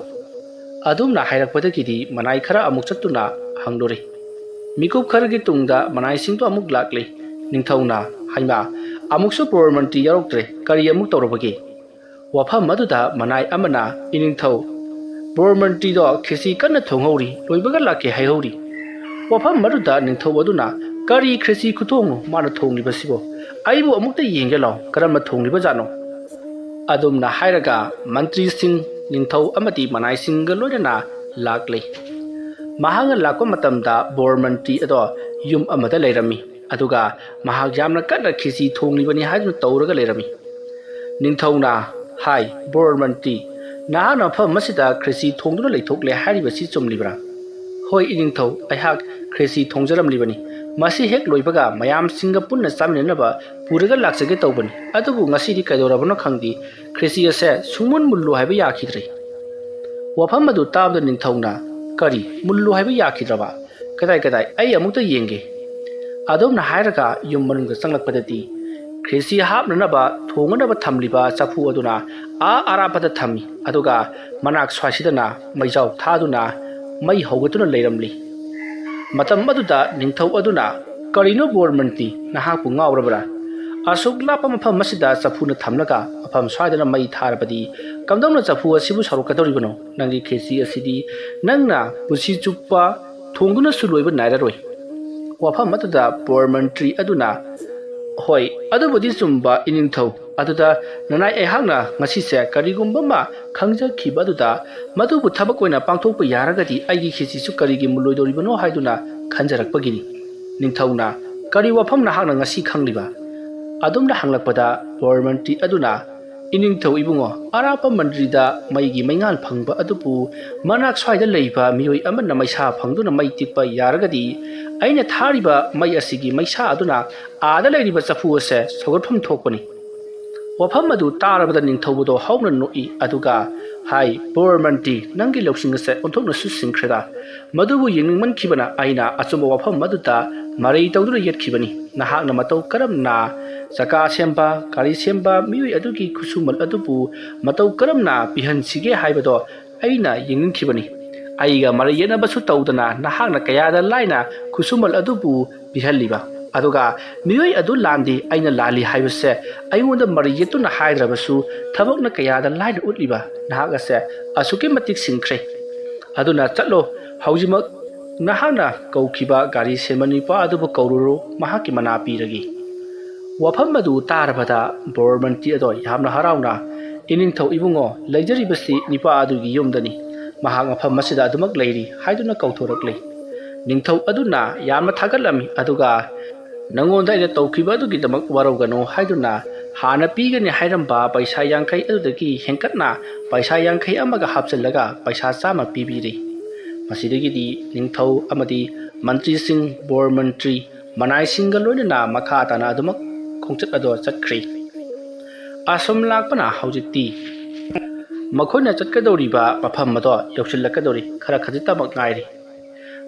ꯑꯗꯨꯝꯅ ꯍꯥꯏꯔꯛꯄꯗꯒꯤꯗꯤ ꯃꯅꯥꯏ ꯈꯔ ꯑꯃꯨꯛ ꯆꯠꯇꯨꯅ ꯍꯪꯂꯨꯔꯦ꯫ ꯃꯤꯀꯨꯞ ꯈꯔꯒꯤ ꯇꯨꯡꯗ ꯃꯅꯥꯏꯁꯤꯡꯗꯨ ꯑꯃꯨꯛ ꯂꯥꯛꯂꯦ꯫ ꯅꯤꯡꯊꯧꯅ, "ꯍꯩꯃꯥ, ꯑꯃꯨꯛꯁꯨ ꯕꯣꯔ ꯃꯟꯇ꯭ꯔꯤ ꯌꯥꯎꯔꯛꯇ꯭ꯔꯦ, ꯀꯔꯤ ꯑꯃꯨꯛ ꯇꯧꯔꯕꯒꯦ?" ꯋꯥꯐꯝ ꯑꯗꯨꯗ ꯃꯅꯥꯏ ꯑꯃꯅ, "ꯏꯅꯤꯡꯊꯧ, ꯕꯣꯔ ꯃꯟꯇ꯭ꯔꯤꯗꯣ ꯈ꯭ꯔꯦꯆꯤ ꯀꯟꯅ ꯊꯣꯡꯍꯧꯔꯤ, ꯂꯣꯏꯕꯒ ꯂꯥꯛꯀꯦ ꯍꯥꯏꯍꯧꯔꯤ꯫" ꯋꯥꯐꯝ ꯑꯗꯨꯗ ꯅꯤꯡꯊꯧ ꯑꯗꯨꯅ, "ꯀꯔꯤ ꯈ꯭ꯔꯦꯆꯤ ꯈꯨꯊꯣꯡꯅꯣ ꯃꯥꯅ ꯊꯣꯡꯂꯤꯕꯁꯤꯕꯣ? ꯑꯩꯕꯨ ꯑꯃꯨꯛꯇ ꯌꯦꯡꯒꯦ ꯂꯥꯎ, ꯀꯔꯝꯅ ꯊꯣꯡꯂꯤꯕꯖꯥꯠꯅꯣ?" ꯑꯗꯨꯝꯅ ꯍꯥꯏꯔꯒ ꯃꯟꯇ꯭ꯔꯤꯁꯤꯡ, ꯅꯤꯡꯊꯧ ꯑꯃꯗꯤ ꯃꯅꯥꯏꯁꯤꯡꯒ ꯂꯣꯏꯅꯅ ꯂꯥꯛꯂꯦ꯫ ꯃꯍꯥꯛꯅ ꯂꯥꯛꯄ ꯃꯇꯝꯗ ꯕꯣꯔ ꯃꯟꯇ꯭ꯔꯤ ꯑꯗꯣ ꯌꯨꯝ ꯑꯃꯗ ꯂꯩꯔꯝꯃꯤ, ꯑꯗꯨꯒ ꯃꯍꯥꯛ ꯌꯥꯝꯅ ꯀꯟꯅ ꯈꯦꯆꯤ ꯊꯣꯡꯂꯤꯕꯅꯤ ꯍꯥꯏꯗꯨꯅ ꯇꯧꯔꯒ ꯂꯩꯔꯝꯃꯤ꯫ ꯅꯤꯡꯊꯧꯅ ꯍꯥꯏ, "ꯕꯣꯔ ꯃꯟꯇ꯭ꯔꯤ, ꯅꯍꯥꯛꯅ ꯃꯐꯝ ꯑꯁꯤꯗ ꯈ꯭ꯔꯦꯆꯤ ꯊꯣꯡꯗꯨꯅ ꯂꯩꯊꯣꯛꯂꯦ ꯍꯥꯏꯔꯤꯕꯁꯤ ꯆꯨꯝꯂꯤꯕ꯭ꯔꯥ?" "ꯍꯣꯏ, ꯏꯅꯤꯡꯊꯧ, ꯑꯩꯍꯥꯛ ꯈ꯭ꯔꯦꯆꯤ ꯊꯣꯡꯖꯔꯝꯂꯤꯕꯅꯤ꯫ ꯃꯁꯤ ꯍꯦꯛ ꯂꯣꯏꯕꯒ ꯃꯌꯥꯝꯁꯤꯡꯒ ꯄꯨꯟꯅ ꯆꯥꯃꯤꯟꯅꯅꯕ ꯄꯨꯔꯒ ꯂꯥꯛꯆꯒꯦ ꯇꯧꯕꯅꯤ꯫ ꯑꯗꯨꯕꯨ ꯉꯁꯤꯗꯤ ꯀꯩꯗꯧꯔꯕꯅꯣ ꯈꯪꯗꯦ, ꯈ꯭ꯔꯦꯆꯤ ꯑꯁꯦ ꯁꯨꯡꯃꯨꯟ ꯃꯨꯜꯂꯨ ꯍꯥꯏꯕ ꯌꯥꯈꯤꯗ꯭ꯔꯦ꯫" ꯋꯥꯐꯝ ꯑꯗꯨ ꯇꯥꯕꯗ ꯅꯤꯡꯊꯧꯅ, "ꯀꯔꯤ? ꯃꯨꯜꯂꯨ ꯍꯥꯏꯕ ꯌꯥꯈꯤꯗ꯭ꯔꯕ? ꯀꯗꯥꯏ, ꯀꯗꯥꯏ? ꯑꯩ ꯑꯃꯨꯛꯇ ꯌꯦꯡꯒꯦ꯫" ꯑꯗꯨꯝꯅ ꯍꯥꯏꯔꯒ ꯌꯨꯝ ꯃꯅꯨꯡꯗ ꯆꯪꯂꯛꯄꯗꯗꯤ ꯈ꯭ꯔꯦꯆꯤ ꯍꯥꯞꯅꯅꯕ ꯊꯣꯡꯅꯅꯕ ꯊꯝꯂꯤꯕ ꯆꯐꯨ ꯑꯗꯨꯅ ꯑꯥ ꯑꯔꯥꯞꯄꯗ ꯊꯝꯃꯤ, ꯑꯗꯨꯒ ꯃꯅꯥꯛ ꯁ꯭ꯋꯥꯏꯁꯤꯗꯅ ꯃꯩꯖꯥꯎ ꯊꯥꯗꯨꯅ ꯃꯩ ꯍꯧꯒꯠꯇꯨꯅ ꯂꯩꯔꯝꯂꯤ꯫ ꯃꯇꯝ ꯑꯗꯨꯗ ꯅꯤꯡꯊꯧ ꯑꯗꯨꯅ, "ꯀꯔꯤꯅꯣ ꯕꯣꯔ ꯃꯟꯇ꯭ꯔꯤ, ꯅꯍꯥꯛꯄꯨ ꯉꯥꯎꯔꯕ꯭ꯔꯥ? ꯑꯁꯨꯛ ꯂꯥꯞꯄ ꯃꯐꯝ ꯑꯁꯤꯗ ꯆꯐꯨꯅ ꯊꯝꯂꯒ ꯃꯐꯝ ꯁ꯭ꯋꯥꯏꯗꯅ ꯃꯩ ꯊꯥꯔꯕꯗꯤ ꯀꯝꯗꯧꯅ ꯆꯐꯨ ꯑꯁꯤꯕꯨ ꯁꯧꯔꯛꯀꯗꯧꯔꯤꯕꯅꯣ? ꯅꯪꯒꯤ ꯈꯦꯆꯤ ꯑꯁꯤꯗꯤ ꯅꯪꯅ ꯄꯨꯟꯁꯤ ꯆꯨꯞꯄ ꯊꯣꯡꯗꯨꯅꯁꯨ ꯂꯣꯏꯕ ꯅꯥꯏꯔꯔꯣꯏ꯫ ꯋꯥꯐꯝ ꯑꯗꯨꯗ ꯕꯣꯔ ꯃꯟꯇ꯭ꯔꯤ ꯑꯗꯨꯅ, "ꯍꯣꯏ, ꯑꯗꯨꯕꯨꯗꯤ ꯆꯨꯝꯕ, ꯏꯅꯤꯡꯊꯧ꯫ ꯑꯗꯨꯗ ꯅꯅꯥꯏ ꯑꯩꯍꯥꯛꯅ ꯉꯁꯤꯁꯦ ꯀꯔꯤꯒꯨꯝꯕ ꯑꯃ ꯈꯪꯖꯈꯤꯕ ꯑꯗꯨꯗ ꯃꯗꯨꯕꯨ ꯊꯕꯛ ꯑꯣꯏꯅ ꯄꯥꯡꯊꯣꯛꯄ ꯌꯥꯔꯒꯗꯤ ꯑꯩꯒꯤ ꯈꯦꯆꯤꯁꯨ ꯀꯔꯤꯒꯤ ꯃꯨꯜꯂꯣꯏꯗꯧꯔꯤꯕꯅꯣ ꯍꯥꯏꯗꯨꯅ ꯈꯟꯖꯔꯛꯄꯒꯤꯅꯤ꯫ ꯅꯤꯡꯊꯧꯅ, ꯀꯔꯤ ꯋꯥꯐꯝ ꯅꯍꯥꯛꯅ ꯉꯁꯤ ꯈꯪꯂꯤꯕ?" ꯑꯗꯨꯝꯅ ꯍꯪꯂꯛꯄꯗ ꯕꯣꯔ ꯃꯟꯇ꯭ꯔꯤ ꯑꯗꯨꯅ, "ꯏꯅꯤꯡꯊꯧ ꯏꯕꯨꯡꯉꯣ, ꯑꯔꯥꯞꯄ ꯃꯟꯗꯤꯔꯗ ꯃꯩꯒꯤ ꯃꯩꯉꯥꯜ ꯐꯪꯕ ꯑꯗꯨꯕꯨ ꯃꯅꯥꯛ ꯁ꯭ꯋꯥꯏꯗ ꯂꯩꯕ ꯃꯤꯑꯣꯏ ꯑꯃꯅ ꯃꯩꯁꯥ ꯐꯪꯗꯨꯅ ꯃꯩ ꯇꯤꯛꯄ ꯌꯥꯔꯒꯗꯤ ꯑꯩꯅ ꯊꯥꯔꯤꯕ ꯃꯩ ꯑꯁꯤꯒꯤ ꯃꯩꯁꯥ ꯑꯗꯨꯅ ꯑꯥꯗ ꯂꯩꯔꯤꯕ ꯆꯐꯨ ꯑꯁꯦ ꯁꯧꯒꯠꯐꯝ ꯊꯣꯛꯄꯅꯤ꯫" ꯋꯥꯐꯝ ꯑꯗꯨ ꯇꯥꯔꯕꯗ ꯅꯤꯡꯊꯧꯕꯗꯣ ꯍꯧꯅ ꯅꯣꯛꯏ, ꯑꯗꯨꯒ ꯍꯥꯏ, "ꯕꯣꯔ ꯃꯟꯇ꯭ꯔꯤ, ꯅꯪꯒꯤ ꯂꯧꯁꯤꯡ ꯑꯁꯦ ꯑꯣꯟꯊꯣꯛꯅꯁꯨ ꯁꯤꯡꯈ꯭ꯔꯦꯗ꯫ ꯃꯗꯨꯕꯨ ꯌꯦꯡꯅꯤꯡꯃꯟꯈꯤꯕꯅ ꯑꯩꯅ ꯑꯆꯨꯝꯕ ꯋꯥꯐꯝ ꯑꯗꯨꯗ ꯃꯔꯩ ꯇꯧꯗꯨꯅ ꯌꯦꯠꯈꯤꯕꯅꯤ꯫ ꯅꯍꯥꯛꯅ ꯃꯇꯧ ꯀꯔꯝꯅ ꯆꯀꯥ ꯁꯦꯝꯕ, ꯒꯥꯔꯤ ꯁꯦꯝꯕ ꯃꯤꯑꯣꯏ ꯑꯗꯨꯒꯤ ꯈꯨꯠꯁꯨꯃꯜ ꯑꯗꯨꯕꯨ ꯃꯇꯧ ꯀꯔꯝꯅ ꯄꯤꯍꯟꯁꯤꯒꯦ ꯍꯥꯏꯕꯗꯣ ꯑꯩꯅ ꯌꯦꯡꯅꯤꯡꯈꯤꯕꯅꯤ꯫ ꯑꯩꯒ ꯃꯔꯩ ꯌꯦꯠꯅꯕꯁꯨ ꯇꯧꯗꯅ ꯅꯍꯥꯛꯅ ꯀꯌꯥꯗ ꯂꯥꯏꯅ ꯈꯨꯠꯁꯨꯃꯜ ꯑꯗꯨꯕꯨ ꯄꯤꯍꯜꯂꯤꯕ? ꯑꯗꯨꯒ ꯃꯤꯑꯣꯏ ꯑꯗꯨ ꯂꯥꯟꯗꯦ, ꯑꯩꯅ ꯂꯥꯜꯂꯤ ꯍꯥꯏꯕꯁꯦ ꯑꯩꯉꯣꯟꯗ ꯃꯔꯩ ꯌꯦꯠꯇꯨꯅ ꯍꯥꯏꯗ꯭ꯔꯕꯁꯨ ꯊꯕꯛꯅ ꯀꯌꯥꯗ ꯂꯥꯏꯅ ꯎꯠꯂꯤꯕ ꯅꯍꯥꯛ ꯑꯁꯦ ꯑꯁꯨꯛꯀꯤ ꯃꯇꯤꯛ ꯁꯤꯡꯈ꯭ꯔꯦ꯫ ꯑꯗꯨꯅ ꯆꯠꯂꯣ, ꯍꯧꯖꯤꯛꯃꯛ ꯅꯍꯥꯛꯅ ꯀꯧꯈꯤꯕ ꯒꯥꯔꯤ ꯁꯦꯝꯕ ꯅꯨꯄꯥ ꯑꯗꯨꯕꯨ ꯀꯧꯔꯨꯔꯣ, ꯃꯍꯥꯛꯀꯤ ꯃꯅꯥ ꯄꯤꯔꯒꯦ꯫" ꯋꯥꯐꯝ ꯑꯗꯨ ꯇꯥꯔꯕꯗ ꯕꯣꯔ ꯃꯟꯇ꯭ꯔꯤ ꯑꯗꯣ ꯌꯥꯝꯅ ꯍꯔꯥꯎꯅ, "ꯏꯅꯤꯡꯊꯧ ꯏꯕꯨꯡꯉꯣ, ꯂꯩꯖꯔꯤꯕꯁꯤ ꯅꯨꯄꯥ ꯑꯗꯨꯒꯤ ꯌꯨꯝꯗꯅꯤ, ꯃꯍꯥꯛ ꯃꯐꯝ ꯑꯁꯤꯗ ꯑꯗꯨꯃꯛ ꯂꯩꯔꯤ" ꯍꯥꯏꯗꯨꯅ ꯀꯧꯊꯣꯔꯛꯂꯤ꯫ ꯅꯤꯡꯊꯧ ꯑꯗꯨꯅ ꯌꯥꯝꯅ ꯊꯥꯒꯠꯂꯝꯃꯤ, ꯑꯗꯨꯒ "ꯅꯉꯣꯟꯗ ꯑꯩꯅ ꯇꯧꯈꯤꯕ ꯑꯗꯨꯒꯤꯗꯃꯛ ꯋꯥꯔꯧꯒꯅꯨ" ꯍꯥꯏꯗꯨꯅ ꯍꯥꯟꯅ ꯄꯤꯒꯅꯤ ꯍꯥꯏꯔꯝꯕ ꯄꯩꯁꯥ ꯌꯥꯡꯈꯩ ꯑꯗꯨꯗꯒꯤ ꯍꯦꯟꯀꯠꯅ ꯄꯩꯁꯥ ꯌꯥꯡꯈꯩ ꯑꯃꯒ ꯍꯥꯞꯆꯤꯜꯂꯒ ꯄꯩꯁꯥ ꯆꯥꯝꯃ ꯄꯤꯕꯤꯔꯤ꯫ ꯃꯁꯤꯗꯒꯤꯗꯤ ꯅꯤꯡꯊꯧ ꯑꯃꯗꯤ ꯃꯟꯇ꯭ꯔꯤꯁꯤꯡ, ꯕꯣꯔ ꯃꯟꯇ꯭ꯔꯤ, ꯃꯅꯥꯏꯁꯤꯡꯒ ꯂꯣꯏꯅꯅ ꯃꯈꯥ ꯇꯥꯅ ꯑꯗꯨꯃꯛ ꯈꯣꯡꯆꯠ ꯑꯗꯣ ꯆꯠꯈ꯭ꯔꯤ꯫ ꯑꯁꯨꯝ ꯂꯥꯛꯄꯅ ꯍꯧꯖꯤꯛꯇꯤ ꯃꯈꯣꯏꯅ ꯆꯠꯀꯗꯧꯔꯤꯕ ꯃꯐꯝ ꯑꯗꯣ ꯌꯧꯁꯤꯜꯂꯛꯀꯗꯧꯔꯤ, ꯈꯔ ꯈꯖꯤꯛꯇꯃꯛ ꯉꯥꯏꯔꯤ꯫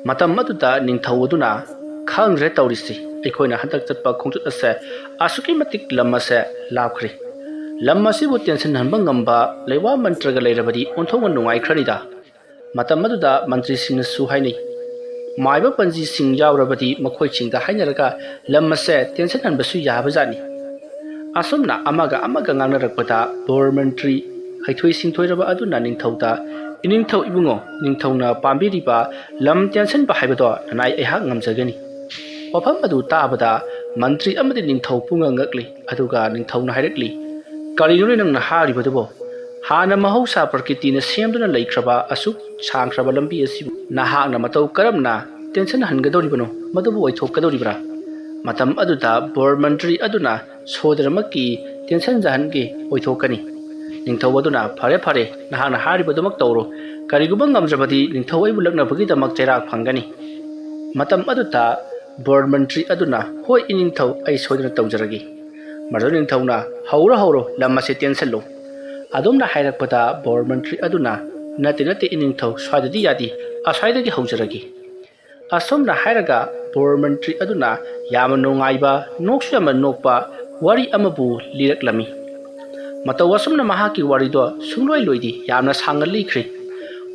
ꯃꯇꯝ ꯑꯗꯨꯗ ꯅꯤꯡꯊꯧ ꯑꯗꯨꯅ, "ꯈꯪꯗ꯭ꯔꯦ ꯇꯧꯔꯤꯁꯤ, ꯑꯩꯈꯣꯏꯅ ꯍꯟꯗꯛ ꯆꯠꯄ ꯈꯣꯡꯆꯠ ꯑꯁꯦ ꯑꯁꯨꯛꯀꯤ ꯃꯇꯤꯛ ꯂꯝ ꯑꯁꯦ ꯂꯥꯞꯈ꯭ꯔꯦ꯫ ꯂꯝ ꯑꯁꯤꯕꯨ ꯇꯦꯟꯁꯤꯟꯍꯟꯕ ꯉꯝꯕ ꯂꯩꯋꯥ ꯃꯟꯇ꯭ꯔꯒ ꯂꯩꯔꯕꯗꯤ ꯑꯣꯟꯊꯣꯛꯅ ꯅꯨꯡꯉꯥꯏꯈ꯭ꯔꯅꯤꯗ꯫" ꯃꯇꯝ ꯑꯗꯨꯗ ꯃꯟꯇ꯭ꯔꯤꯁꯤꯡꯅꯁꯨ ꯍꯥꯏꯅꯩ, "ꯃꯥꯏꯕ ꯄꯟꯖꯤꯁꯤꯡ ꯌꯥꯎꯔꯕꯗꯤ ꯃꯈꯣꯏꯁꯤꯡꯗ ꯍꯥꯏꯅꯔꯒ ꯂꯝ ꯑꯁꯦ ꯇꯦꯟꯁꯤꯟꯍꯟꯕꯁꯨ ꯌꯥꯕꯖꯥꯠꯅꯤ꯫ ꯑꯁꯨꯝꯅ ꯑꯃꯒ ꯑꯃꯒ ꯉꯥꯡꯅꯔꯛꯄꯗ ꯕꯣꯔ ꯃꯟꯇ꯭ꯔꯤ ꯍꯩꯊꯣꯏ ꯁꯤꯡꯊꯣꯏꯔꯕ ꯑꯗꯨꯅ ꯅꯤꯡꯊꯧꯗ, "ꯏꯅꯤꯡꯊꯧ ꯏꯕꯨꯡꯉꯣ, ꯅꯤꯡꯊꯧꯅ ꯄꯥꯝꯕꯤꯔꯤꯕ ꯂꯝ ꯇꯦꯟꯁꯤꯟꯕ ꯍꯥꯏꯕꯗꯣ ꯅꯅꯥꯏ ꯑꯩꯍꯥꯛ ꯉꯝꯖꯒꯅꯤ"꯫ ꯋꯥꯐꯝ ꯑꯗꯨ ꯇꯥꯕꯗ ꯃꯟꯇ꯭ꯔꯤ ꯑꯃꯗꯤ ꯅꯤꯡꯊꯧ ꯄꯨꯡꯉꯛ ꯉꯛꯂꯤ꯫ ꯑꯗꯨꯒ ꯅꯤꯡꯊꯧꯅ ꯍꯥꯏꯔꯛꯂꯤ, "ꯀꯔꯤꯅꯣꯅꯦ ꯅꯪꯅ ꯍꯥꯏꯔꯤꯕꯗꯨꯕꯣ? ꯍꯥꯟꯅ ꯃꯍꯧꯁꯥ ꯄ꯭ꯔꯀꯤꯇꯤꯅ ꯁꯦꯝꯗꯨꯅ ꯂꯩꯈ꯭ꯔꯕ ꯑꯁꯨꯛ ꯁꯥꯡꯈ꯭ꯔꯕ ꯂꯝꯕꯤ ꯑꯁꯤꯕꯨ ꯅꯍꯥꯛꯅ ꯃꯇꯧ ꯀꯔꯝꯅ ꯇꯦꯟꯁꯤꯟꯍꯟꯒꯗꯧꯔꯤꯕꯅꯣ? ꯃꯗꯨꯕꯨ ꯑꯣꯏꯊꯣꯛꯀꯗꯧꯔꯤꯕ꯭ꯔꯥ?" ꯃꯇꯝ ꯑꯗꯨꯗ ꯕꯣꯔ ꯃꯟꯇ꯭ꯔꯤ ꯑꯗꯨꯅ ꯁꯣꯏꯗꯅꯃꯛꯀꯤ ꯇꯦꯟꯁꯤꯟꯖꯍꯟꯒꯦ, ꯑꯣꯏꯊꯣꯛꯀꯅꯤ꯫ ꯅꯤꯡꯊꯧ ꯑꯗꯨꯅ, "ꯐꯔꯦ, ꯐꯔꯦ, ꯅꯍꯥꯛꯅ ꯍꯥꯏꯔꯤꯕꯗꯨꯃꯛ ꯇꯧꯔꯣ꯫ ꯀꯔꯤꯒꯨꯝꯕ ꯉꯝꯗ꯭ꯔꯕꯗꯤ ꯅꯤꯡꯊꯧ ꯑꯩꯕꯨ ꯂꯛꯅꯕꯒꯤꯗꯃꯛ ꯆꯩꯔꯥꯛ ꯐꯪꯒꯅꯤ"꯫ ꯃꯇꯝ ꯑꯗꯨꯗ ꯕꯣꯔ ꯃꯟꯇ꯭ꯔꯤ ꯑꯗꯨꯅ, "ꯍꯣꯏ, ꯏꯅꯤꯡꯊꯧ, ꯑꯩ ꯁꯣꯏꯗꯅ ꯇꯧꯖꯔꯒꯦ"꯫ ꯃꯗꯨꯗ ꯅꯤꯡꯊꯧꯅ, "ꯍꯧꯔꯣ, ꯍꯧꯔꯣ, ꯂꯝ ꯑꯁꯤ ꯇꯦꯟꯁꯤꯜꯂꯨ"꯫ ꯑꯗꯨꯝꯅ ꯍꯥꯏꯔꯛꯄꯗ ꯕꯣꯔ ꯃꯟꯇ꯭ꯔꯤ ꯑꯗꯨꯅ, "ꯅꯠꯇꯦ, ꯅꯠꯇꯦ, ꯏꯅꯤꯡꯊꯧ, ꯁ꯭ꯋꯥꯏꯗꯗꯤ ꯌꯥꯗꯦ, ꯑꯁ꯭ꯋꯥꯏꯗꯒꯤ ꯍꯧꯖꯔꯒꯦ"꯫ ꯑꯁꯨꯝꯅ ꯍꯥꯏꯔꯒ ꯕꯣꯔ ꯃꯟꯇ꯭ꯔꯤ ꯑꯗꯨꯅ ꯌꯥꯝꯅ ꯅꯨꯡꯉꯥꯏꯕ, ꯅꯣꯛꯁꯨ ꯌꯥꯝꯅ ꯅꯣꯛꯄ ꯋꯥꯔꯤ ꯑꯃꯕꯨ ꯂꯤꯔꯛꯂꯝꯃꯤ꯫ ꯃꯇꯧ ꯑꯁꯨꯝꯅ ꯃꯍꯥꯛꯀꯤ ꯋꯥꯔꯤꯗꯣ ꯁꯨꯡꯂꯣꯏ ꯂꯣꯏꯗꯦ, ꯌꯥꯝꯅ ꯁꯥꯡꯅ ꯂꯤꯈ꯭ꯔꯦ꯫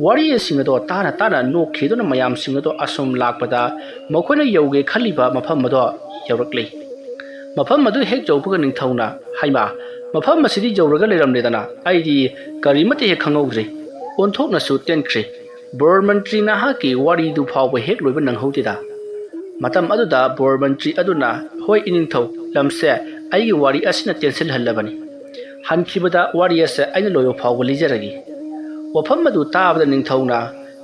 ꯋꯥꯔꯤꯁꯤꯡ ꯑꯗꯣ ꯇꯥꯅ ꯇꯥꯅ ꯅꯣꯛꯈꯤꯗꯨꯅ ꯃꯌꯥꯝꯁꯤꯡ ꯑꯗꯣ ꯑꯁꯨꯝ ꯂꯥꯛꯄꯗ ꯃꯈꯣꯏꯅ ꯌꯧꯒꯦ ꯈꯜꯂꯤꯕ ꯃꯐꯝ ꯑꯗꯣ ꯌꯧꯔꯛꯂꯦ꯫ ꯃꯐꯝ ꯑꯗꯨ ꯍꯦꯛ ꯌꯧꯕꯒ ꯅꯤꯡꯊꯧꯅ, "ꯍꯩꯃꯥ, ꯃꯐꯝ ꯑꯁꯤꯗꯤ ꯌꯧꯔꯒ ꯂꯩꯔꯝꯂꯦꯗꯅ, ꯑꯩꯗꯤ ꯀꯔꯤꯃꯠꯇ ꯍꯦꯛ ꯈꯪꯍꯧꯗ꯭ꯔꯦ, ꯑꯣꯟꯊꯣꯛꯅꯁꯨ ꯇꯦꯟꯈ꯭ꯔꯦ꯫ ꯕꯣꯔ ꯃꯟꯇ꯭ꯔꯤ ꯅꯍꯥꯛꯀꯤ ꯋꯥꯔꯤꯗꯨ ꯐꯥꯎꯕ ꯍꯦꯛ ꯂꯣꯏꯕ ꯅꯪꯍꯧꯗꯦꯗ"꯫ ꯃꯇꯝ ꯑꯗꯨꯗ ꯕꯣꯔ ꯃꯟꯇ꯭ꯔꯤ ꯑꯗꯨꯅ, "ꯍꯣꯏ ꯏꯅꯤꯡꯊꯧ, ꯂꯝꯁꯦ ꯑꯩꯒꯤ ꯋꯥꯔꯤ ꯑꯁꯤꯅ ꯇꯦꯟꯁꯤꯜꯍꯜꯂꯕꯅꯤ꯫ ꯍꯟꯈꯤꯕꯗ ꯋꯥꯔꯤ ꯑꯁꯦ ꯑꯩꯅ ꯂꯣꯏꯕ ꯐꯥꯎꯕ ꯂꯤꯖꯔꯒꯦ"꯫ ꯋꯥꯐꯝ ꯑꯗꯨ ꯇꯥꯕꯗ ꯅꯤꯡꯊꯧꯅ,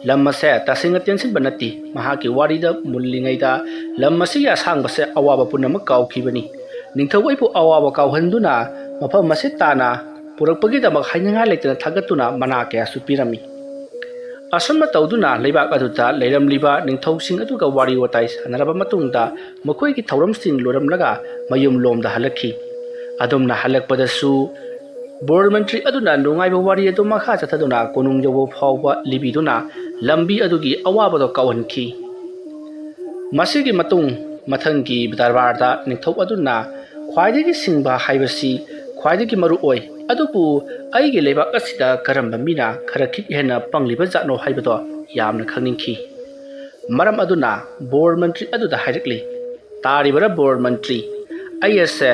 "ꯂꯝ ꯑꯁꯦ ꯇꯁꯦꯡꯅ ꯇꯦꯟꯁꯤꯟꯕ ꯅꯠꯇꯦ"꯫ ꯃꯍꯥꯛꯀꯤ ꯋꯥꯔꯤꯗ ꯃꯨꯜꯂꯤꯉꯩꯗ ꯂꯝ ꯑꯁꯤꯒꯤ ꯑꯁꯥꯡꯕꯁꯦ ꯑꯋꯥꯕ ꯄꯨꯝꯅꯃꯛ ꯀꯥꯎꯈꯤꯕꯅꯤ꯫ ꯅꯤꯡꯊꯧ ꯑꯩꯕꯨ ꯑꯋꯥꯕ ꯀꯥꯎꯍꯟꯗꯨꯅ ꯃꯐꯝ ꯑꯁꯤ ꯇꯥꯅ ꯄꯨꯔꯛꯄꯒꯤꯗꯃꯛ ꯍꯥꯏꯅꯤꯡꯉꯥꯏ ꯂꯩꯇꯅ ꯊꯥꯒꯠꯇꯨꯅ ꯃꯅꯥ ꯀꯌꯥꯁꯨ ꯄꯤꯔꯝꯃꯤ꯫ ꯑꯁꯨꯝꯅ ꯇꯧꯗꯨꯅ ꯂꯩꯕꯥꯛ ꯑꯗꯨꯗ ꯂꯩꯔꯝꯂꯤꯕ ꯅꯤꯡꯊꯧꯁꯤꯡ ꯑꯗꯨꯒ ꯋꯥꯔꯤ ꯋꯥꯇꯥꯏ ꯁꯥꯟꯅꯔꯕ ꯃꯇꯨꯡꯗ ꯃꯈꯣꯏꯒꯤ ꯊꯧꯔꯝꯁꯤꯡ ꯂꯣꯏꯔꯝꯂꯒ ꯃꯌꯨꯝꯂꯣꯝꯗ ꯍꯜꯂꯛꯈꯤ꯫ ꯑꯗꯨꯝꯅ ꯍꯜꯂꯛꯄꯗꯁꯨ ꯕꯣꯔ ꯃꯟꯇ꯭ꯔꯤ ꯑꯗꯨꯅ ꯅꯨꯡꯉꯥꯏꯕ ꯋꯥꯔꯤ ꯑꯗꯨ ꯃꯈꯥ ꯆꯠꯊꯗꯨꯅ ꯀꯣꯅꯨꯡ ꯌꯧꯕ ꯐꯥꯎꯕ ꯂꯤꯕꯤꯗꯨꯅ ꯂꯝꯕꯤ ꯑꯗꯨꯒꯤ ꯑꯋꯥꯕꯗꯣ ꯀꯥꯎꯍꯟꯈꯤ꯫ ꯃꯁꯤꯒꯤ ꯃꯇꯨꯡ ꯃꯊꯪꯒꯤ ꯗꯔꯕꯥꯔꯗ ꯅꯤꯡꯊꯧ ꯑꯗꯨꯅ, "ꯈ꯭ꯋꯥꯏꯗꯒꯤ ꯁꯤꯡꯕ ꯍꯥꯏꯕꯁꯤ ꯈ꯭ꯋꯥꯏꯗꯒꯤ ꯃꯔꯨ ꯑꯣꯏ, ꯑꯗꯨꯕꯨ ꯑꯩꯒꯤ ꯂꯩꯕꯥꯛ ꯑꯁꯤꯗ ꯀꯔꯝꯕ ꯃꯤꯅ ꯈꯔ ꯈꯤꯛ ꯍꯦꯟꯅ ꯄꯪꯂꯤꯕ ꯖꯥꯠꯅꯣ ꯍꯥꯏꯕꯗꯣ ꯌꯥꯝꯅ ꯈꯪꯅꯤꯡꯈꯤ"꯫ ꯃꯔꯝ ꯑꯗꯨꯅ ꯕꯣꯔ ꯃꯟꯇ꯭ꯔꯤ ꯑꯗꯨꯗ ꯍꯥꯏꯔꯛꯂꯤ, "ꯇꯥꯔꯤꯕꯔꯥ ꯕꯣꯔ ꯃꯟꯇ꯭ꯔꯤ? ꯑꯩ ꯑꯁꯦ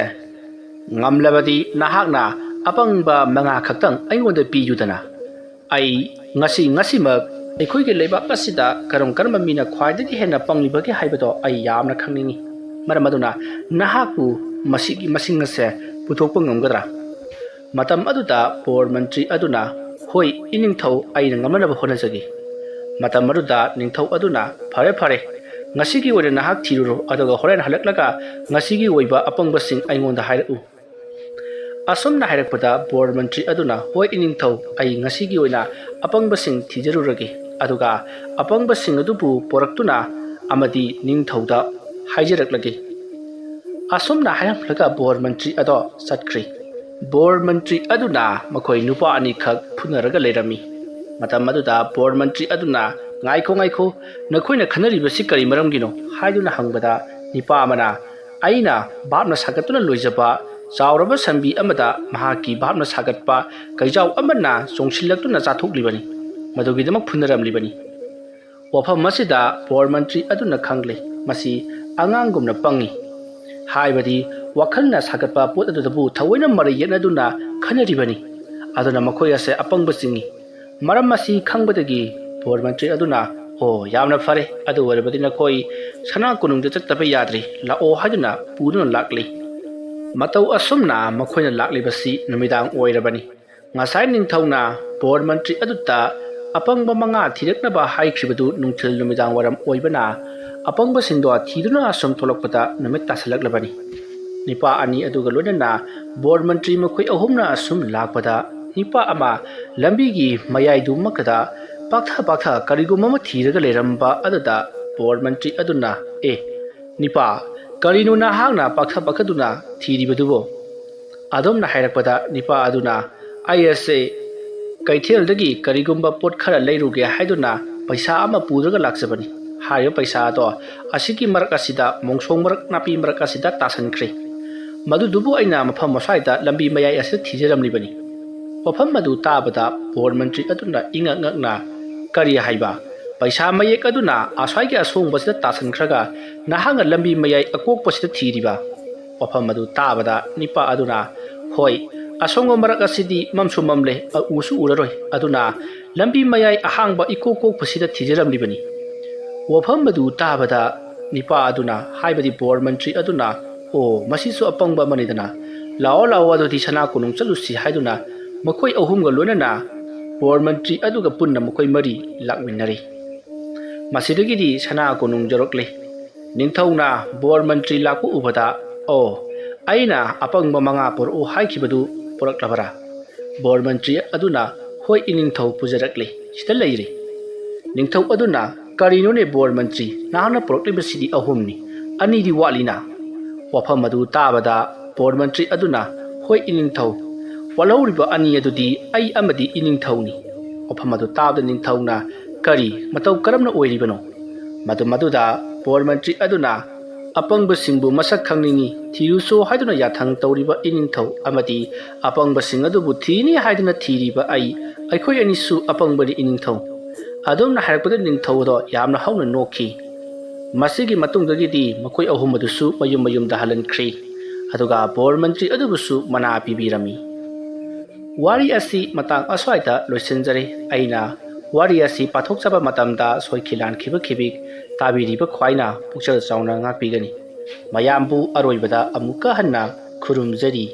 ꯉꯝꯂꯕꯗꯤ ꯅꯍꯥꯛꯅ ꯑꯄꯪꯕ ꯃꯉꯥ ꯈꯛꯇꯪ ꯑꯩꯉꯣꯟꯗ ꯄꯤꯌꯨꯗꯅ꯫ ꯑꯩ ꯉꯁꯤ ꯉꯁꯤꯃꯛ ꯑꯩꯈꯣꯏꯒꯤ ꯂꯩꯕꯥꯛ ꯑꯁꯤꯗ ꯀꯔꯝ ꯀꯔꯝꯕ ꯃꯤꯅ ꯈ꯭ꯋꯥꯏꯗꯒꯤ ꯍꯦꯟꯅ ꯄꯪꯂꯤꯕꯒꯦ ꯍꯥꯏꯕꯗꯣ ꯑꯩ ꯌꯥꯝꯅ ꯈꯪꯅꯤꯡꯏ꯫ ꯃꯔꯝ ꯑꯗꯨꯅ ꯅꯍꯥꯛꯄꯨ ꯃꯁꯤꯒꯤ ꯃꯁꯤꯡ ꯑꯁꯦ ꯄꯨꯊꯣꯛꯄ ꯉꯝꯒꯗ꯭ꯔꯥ? ꯃꯇꯝ ꯑꯗꯨꯗ ꯕꯣꯔ ꯃꯟꯇ꯭ꯔꯤ ꯑꯗꯨꯅ, "ꯍꯣꯏ, ꯏꯅꯤꯡꯊꯧ, ꯑꯩꯅ ꯉꯝꯅꯅꯕ ꯍꯣꯠꯅꯖꯒꯦ"꯫ ꯃꯇꯝ ꯑꯗꯨꯗ ꯅꯤꯡꯊꯧ ꯑꯗꯨꯅ, "ꯐꯔꯦ, ꯐꯔꯦ, ꯉꯁꯤꯒꯤ ꯑꯣꯏꯅ ꯅꯍꯥꯛ ꯊꯤꯔꯨꯔꯣ, ꯑꯗꯨꯒ ꯍꯣꯔꯦꯟ ꯍꯜꯂꯛꯂꯒ ꯉꯁꯤꯒꯤ ꯑꯣꯏꯕ ꯑꯄꯪꯕꯁꯤꯡ ꯑꯩꯉꯣꯟꯗ ꯍꯥꯏꯔꯛꯎ"꯫ ꯑꯁꯨꯝꯅ ꯍꯥꯏꯔꯛꯄꯗ ꯕꯣꯔ ꯃꯟꯇ꯭ꯔꯤ ꯑꯗꯨꯅ, "ꯍꯣꯏ, ꯏꯅꯤꯡꯊꯧ, ꯑꯩ ꯉꯁꯤꯒꯤ ꯑꯣꯏꯅ ꯑꯄꯪꯕꯁꯤꯡ ꯊꯤꯖꯔꯨꯔꯒꯦ, ꯑꯗꯨꯒ ꯑꯄꯪꯕꯁꯤꯡ ꯑꯗꯨꯕꯨ ꯄꯣꯔꯛꯇꯨꯅ ꯑꯃꯗꯤ ꯅꯤꯡꯊꯧꯗ ꯍꯥꯏꯖꯔꯛꯂꯒꯦ"꯫ ꯑꯁꯨꯝꯅ ꯍꯥꯏꯔꯝꯂꯒ ꯕꯣꯔ ꯃꯟꯇ꯭ꯔꯤ ꯑꯗꯣ ꯆꯠꯈ꯭ꯔꯦ꯫ ꯕꯣꯔ ꯃꯟꯇ꯭ꯔꯤ ꯑꯗꯨꯅ ꯃꯈꯣꯏ ꯅꯨꯄꯥ ꯑꯅꯤꯈꯛ ꯐꯨꯅꯔꯒ ꯂꯩꯔꯝꯃꯤ꯫ ꯃꯇꯝ ꯑꯗꯨꯗ ꯕꯣꯔ ꯃꯟꯇ꯭ꯔꯤ ꯑꯗꯨꯅ, "ꯉꯥꯏꯈꯣ, ꯉꯥꯏꯈꯣ, ꯅꯈꯣꯏꯅ ꯈꯟꯅꯔꯤꯕꯁꯤ ꯀꯔꯤ ꯃꯔꯝꯒꯤꯅꯣ?" ꯍꯥꯏꯗꯨꯅ ꯍꯪꯕꯗ, ꯅꯤꯄꯥ ꯑꯃꯅ, "ꯑꯩꯅ ꯚꯥꯞꯅ ꯁꯥꯒꯠꯇꯨꯅ ꯂꯣꯏꯖꯕ ꯆꯥꯎꯔꯕ ꯁꯟꯕꯤ ꯑꯃꯗ ꯃꯍꯥꯛꯀꯤ ꯚꯥꯞꯅ ꯁꯥꯒꯠꯄ ꯀꯩꯖꯥꯎ ꯑꯃꯅ ꯆꯣꯡꯁꯤꯜꯂꯛꯇꯨꯅ ꯆꯥꯊꯣꯛꯂꯤꯕꯅꯤ꯫ ꯃꯗꯨꯒꯤꯗꯃꯛ ꯐꯨꯅꯔꯝꯂꯤꯕꯅꯤ"꯫ ꯋꯥꯐꯝ ꯑꯁꯤꯗ ꯕꯣꯔ ꯃꯟꯇ꯭ꯔꯤ ꯑꯗꯨꯅ ꯈꯪꯂꯦ, ꯃꯁꯤ ꯑꯉꯥꯡꯒꯨꯝꯅ ꯄꯪꯉꯤ꯫ ꯍꯥꯏꯕꯗꯤ ꯋꯥꯈꯜꯅ ꯁꯥꯒꯠꯄ ꯄꯣꯠ ꯑꯗꯨꯗꯕꯨ ꯊꯑꯣꯏꯅ ꯃꯔꯩ ꯌꯦꯠꯅꯗꯨꯅ ꯈꯟꯅꯔꯤꯕꯅꯤ꯫ ꯑꯗꯨꯅ ꯃꯈꯣꯏ ꯑꯁꯦ ꯑꯄꯪꯕꯁꯤꯡꯅꯤ꯫ ꯃꯔꯝ ꯑꯁꯤ ꯈꯪꯕꯗꯒꯤ ꯕꯣꯔ ꯃꯟꯇ꯭ꯔꯤ ꯑꯗꯨꯅ, "ꯑꯣ, ꯌꯥꯝꯅ ꯐꯔꯦ, ꯑꯗꯨ ꯑꯣꯏꯔꯕꯗꯤ ꯅꯈꯣꯏ ꯁꯅꯥ ꯀꯣꯅꯨꯡꯗ ꯆꯠꯇꯕ ꯌꯥꯗ꯭ꯔꯦ, ꯂꯥꯛꯑꯣ" ꯍꯥꯏꯗꯨꯅ ꯄꯨꯗꯨꯅ ꯂꯥꯛꯂꯤ꯫ ꯃꯇꯧ ꯑꯁꯨꯝꯅ ꯃꯈꯣꯏꯅ ꯂꯥꯛꯂꯤꯕꯁꯤ ꯅꯨꯃꯤꯗꯥꯡ ꯑꯣꯏꯔꯕꯅꯤ꯫ ꯉꯁꯥꯏ ꯅꯤꯡꯊꯧꯅ ꯕꯣꯔ ꯃꯟꯇ꯭ꯔꯤ ꯑꯗꯨꯗ ꯑꯄꯪꯕ ꯃꯉꯥ ꯊꯤꯔꯛꯅꯕ ꯍꯥꯏꯈ꯭ꯔꯤꯕꯗꯨ ꯅꯨꯡꯊꯤꯜ ꯅꯨꯃꯤꯗꯥꯡ ꯋꯥꯏꯔꯝ ꯑꯣꯏꯕꯅ, ꯑꯄꯪꯕꯁꯤꯡꯗꯣ ꯊꯤꯗꯨꯅ ꯑꯁꯨꯝ ꯊꯣꯛꯂꯛꯄꯗ ꯅꯨꯃꯤꯠ ꯇꯥꯁꯜꯂꯛꯂꯕꯅꯤ꯫ ꯅꯤꯄꯥ ꯑꯅꯤ ꯑꯗꯨꯒ ꯂꯣꯏꯅꯅ ꯕꯣꯔ ꯃꯟꯇ꯭ꯔꯤ ꯃꯈꯣꯏ ꯑꯍꯨꯝꯅ ꯑꯁꯨꯝ ꯂꯥꯛꯄꯗ, ꯅꯤꯄꯥ ꯑꯃ ꯂꯝꯕꯤꯒꯤ ꯃꯌꯥꯏꯗꯨꯃꯛꯇꯗ ꯄꯥꯛꯊ ꯄꯥꯛꯊ ꯀꯔꯤꯒꯨꯝꯕ ꯑꯃ ꯊꯤꯔꯒ ꯂꯩꯔꯝꯕ ꯑꯗꯨꯗ ꯕꯣꯔ ꯃꯟꯇ꯭ꯔꯤ ꯑꯗꯨꯅ, "ꯑꯦ, ꯅꯤꯄꯥ, ꯀꯔꯤꯅꯣ ꯅꯍꯥꯛꯅ ꯄꯥꯛꯊ ꯄꯥꯛꯊꯗꯨꯅ ꯊꯤꯔꯤꯕꯗꯨꯕꯣ?" ꯑꯗꯨꯝꯅ ꯍꯥꯏꯔꯛꯄꯗ ꯅꯤꯄꯥ ꯑꯗꯨꯅ, "ꯑꯩ ꯑꯁꯦ ꯀꯩꯊꯦꯜꯗꯒꯤ ꯀꯔꯤꯒꯨꯝꯕ ꯄꯣꯠ ꯈꯔ ꯂꯩꯔꯨꯒꯦ ꯍꯥꯏꯗꯨꯅ ꯄꯩꯁꯥ ꯑꯃ ꯄꯨꯗꯨꯅ ꯂꯥꯛꯆꯕꯅꯤ꯫ ꯍꯥꯏꯔꯤꯕ ꯄꯩꯁꯥ ꯑꯗꯣ ꯑꯁꯤꯒꯤ ꯃꯔꯛ ꯑꯁꯤꯗ, ꯃꯣꯡꯁꯣꯡ ꯃꯔꯛ, ꯅꯥꯄꯤ ꯃꯔꯛ ꯑꯁꯤꯗ ꯇꯥꯁꯟꯈ꯭ꯔꯦ꯫ ꯃꯗꯨꯗꯨꯕꯨ ꯑꯩꯅ ꯃꯐꯝ ꯑꯁ꯭ꯋꯥꯏꯗ ꯂꯝꯕꯤ ꯃꯌꯥꯏ ꯑꯁꯤꯗ ꯊꯤꯖꯔꯝꯂꯤꯕꯅꯤ"꯫ ꯋꯥꯐꯝ ꯑꯗꯨ ꯇꯥꯕꯗ ꯕꯣꯔ ꯃꯟꯇ꯭ꯔꯤ ꯑꯗꯨꯅ ꯏꯉꯛ ꯉꯛꯅ, "ꯀꯔꯤ ꯍꯥꯏꯕ? ꯄꯩꯁꯥ ꯃꯌꯦꯛ ꯑꯗꯨꯅ ꯑꯁ꯭ꯋꯥꯏꯒꯤ ꯑꯁꯣꯡꯕꯁꯤꯗ ꯇꯥꯁꯟꯈ꯭ꯔꯒ ꯅꯍꯥꯛꯅ ꯂꯝꯕꯤ ꯃꯌꯥꯏ ꯑꯀꯣꯛꯄꯁꯤꯗ ꯊꯤꯔꯤꯕ?" ꯋꯥꯐꯝ ꯑꯗꯨ ꯇꯥꯕꯗ ꯅꯤꯄꯥ ꯑꯗꯨꯅ, "ꯍꯣꯏ, ꯑꯁꯣꯡꯕ ꯃꯔꯛ ꯑꯁꯤꯗꯤ ꯃꯝꯁꯨ ꯃꯝꯂꯦ, ꯑ, ꯎꯁꯨ ꯎꯔꯔꯣꯏ, ꯑꯗꯨꯅ ꯂꯝꯕꯤ ꯃꯌꯥꯏ ꯑꯍꯥꯡꯕ ꯏꯀꯣꯛ ꯀꯣꯛꯄꯁꯤꯗ ꯊꯤꯖꯔꯝꯂꯤꯕꯅꯤ"꯫ ꯋꯥꯐꯝ ꯑꯗꯨ ꯇꯥꯕꯗ ꯅꯤꯄꯥ ꯑꯗꯨꯅ, ꯍꯥꯏꯕꯗꯤ ꯕꯣꯔ ꯃꯟꯇ꯭ꯔꯤ ꯑꯗꯨꯅ, "ꯑꯣ, ꯃꯁꯤꯁꯨ ꯑꯄꯪꯕ ꯑꯃꯅꯤꯗꯅ, ꯂꯥꯛꯑꯣ, ꯂꯥꯛꯑꯣ, ꯑꯗꯨꯗꯤ ꯁꯅꯥ ꯀꯣꯅꯨꯡ ꯆꯠꯂꯨꯁꯤ" ꯍꯥꯏꯗꯨꯅ ꯃꯈꯣꯏ ꯑꯍꯨꯝꯒ ꯂꯣꯏꯅꯅ ꯕꯣꯔ ꯃꯟꯇ꯭ꯔꯤ ꯑꯗꯨꯒ ꯄꯨꯟꯅ ꯃꯈꯣꯏ ꯃꯔꯤ ꯂꯥꯛꯃꯤꯟꯅꯔꯤ꯫ ꯃꯁꯤꯗꯒꯤꯗꯤ ꯁꯅꯥ ꯀꯣꯅꯨꯡ ꯌꯧꯔꯛꯂꯦ꯫ ꯅꯤꯡꯊꯧꯅ ꯕꯣꯔ ꯃꯟꯇ꯭ꯔꯤ ꯂꯥꯛꯄ ꯎꯕꯗ, "ꯑꯣ, ꯑꯩꯅ ꯑꯄꯪꯕ ꯃꯉꯥ ꯄꯨꯔꯛꯎ ꯍꯥꯏꯈꯤꯕꯗꯨ ꯄꯨꯔꯛꯂꯕꯔꯥ?" ꯕꯣꯔ ꯃꯟꯇ꯭ꯔꯤ ꯑꯗꯨꯅ, "ꯍꯣꯏ, ꯏꯅꯤꯡꯊꯧ, ꯄꯨꯖꯔꯛꯂꯦ, ꯁꯤꯗ ꯂꯩꯔꯦ"꯫ ꯅꯤꯡꯊꯧ ꯑꯗꯨꯅ, "ꯀꯔꯤꯅꯣꯅꯦ ꯕꯣꯔ ꯃꯟꯇ꯭ꯔꯤ, ꯅꯍꯥꯛꯅ ꯄꯨꯔꯛꯂꯤꯕꯁꯤꯗꯤ ꯑꯍꯨꯝꯅꯤ, ꯑꯅꯤꯗꯤ ꯋꯥꯠꯂꯤꯅ?" ꯋꯥꯐꯝ ꯑꯗꯨ ꯇꯥꯕꯗ ꯕꯣꯔ ꯃꯟꯇ꯭ꯔꯤ ꯑꯗꯨꯅ, "ꯍꯣꯏ, ꯏꯅꯤꯡꯊꯧ, ꯋꯥꯠꯍꯧꯔꯤꯕ ꯑꯅꯤ ꯑꯗꯨꯗꯤ ꯑꯩ ꯑꯃꯗꯤ ꯏꯅꯤꯡꯊꯧꯅꯤ"꯫ ꯋꯥꯐꯝ ꯑꯗꯨ ꯇꯥꯕꯗ ꯅꯤꯡꯊꯧꯅ, "ꯀꯔꯤ, ꯃꯇꯧ ꯀꯔꯝꯅ ꯑꯣꯏꯔꯤꯕꯅꯣ?" ꯃꯗꯨ ꯃꯗꯨꯗ ꯕꯣꯔ ꯃꯟꯇ꯭ꯔꯤ ꯑꯗꯨꯅ, "ꯑꯄꯪꯕꯁꯤꯡꯕꯨ ꯃꯁꯛ ꯈꯪꯅꯤꯡꯏ, ꯊꯤꯔꯨꯁꯨ ꯍꯥꯏꯗꯨꯅ ꯌꯥꯊꯪ ꯇꯧꯔꯤꯕ ꯏꯅꯤꯡꯊꯧ ꯑꯃꯗꯤ ꯑꯄꯪꯕꯁꯤꯡ ꯑꯗꯨꯕꯨ ꯊꯤꯅꯤ ꯍꯥꯏꯗꯨꯅ ꯊꯤꯔꯤꯕ ꯑꯩ, ꯑꯩꯈꯣꯏ ꯑꯅꯤꯁꯨ ꯑꯄꯪꯕꯅꯤ ꯏꯅꯤꯡꯊꯧ"꯫ ꯑꯗꯨꯝꯅ ꯍꯥꯏꯔꯛꯄꯗ ꯅꯤꯡꯊꯧꯗꯣ ꯌꯥꯝꯅ ꯍꯧꯅ ꯅꯣꯛꯈꯤ꯫ ꯃꯁꯤꯒꯤ ꯃꯇꯨꯡꯗꯒꯤꯗꯤ ꯃꯈꯣꯏ ꯑꯍꯨꯝ ꯑꯗꯨꯁꯨ ꯃꯌꯨꯝ ꯃꯌꯨꯝꯗ ꯍꯜꯍꯟꯈ꯭ꯔꯤ꯫ ꯑꯗꯨꯒ ꯕꯣꯔ ꯃꯟꯇ꯭ꯔꯤ ꯑꯗꯨꯕꯨꯁꯨ ꯃꯅꯥ ꯄꯤꯕꯤꯔꯝꯃꯤ꯫ ꯋꯥꯔꯤ ꯑꯁꯤ ꯃꯇꯥꯡ ꯑꯁ꯭ꯋꯥꯏꯗ ꯂꯣꯏꯁꯤꯟꯖꯔꯦ꯫ ꯑꯩꯅ ꯋꯥꯔꯤ ꯑꯁꯤ ꯄꯥꯊꯣꯛꯆꯕ ꯃꯇꯝꯗ ꯁꯣꯏꯈꯤ ꯂꯥꯟꯈꯤꯕ ꯈꯤꯕꯤꯛ ꯇꯥꯕꯤꯔꯤꯕ ꯈ꯭ꯋꯥꯏꯅ ꯄꯨꯛꯆꯦꯜ ꯆꯥꯎꯅ ꯉꯥꯛꯄꯤꯒꯅꯤ꯫ ꯃꯌꯥꯝꯕꯨ ꯑꯔꯣꯏꯕꯗ ꯑꯃꯨꯛꯀ ꯍꯟꯅ ꯈꯨꯔꯨꯝꯖꯔꯤ꯫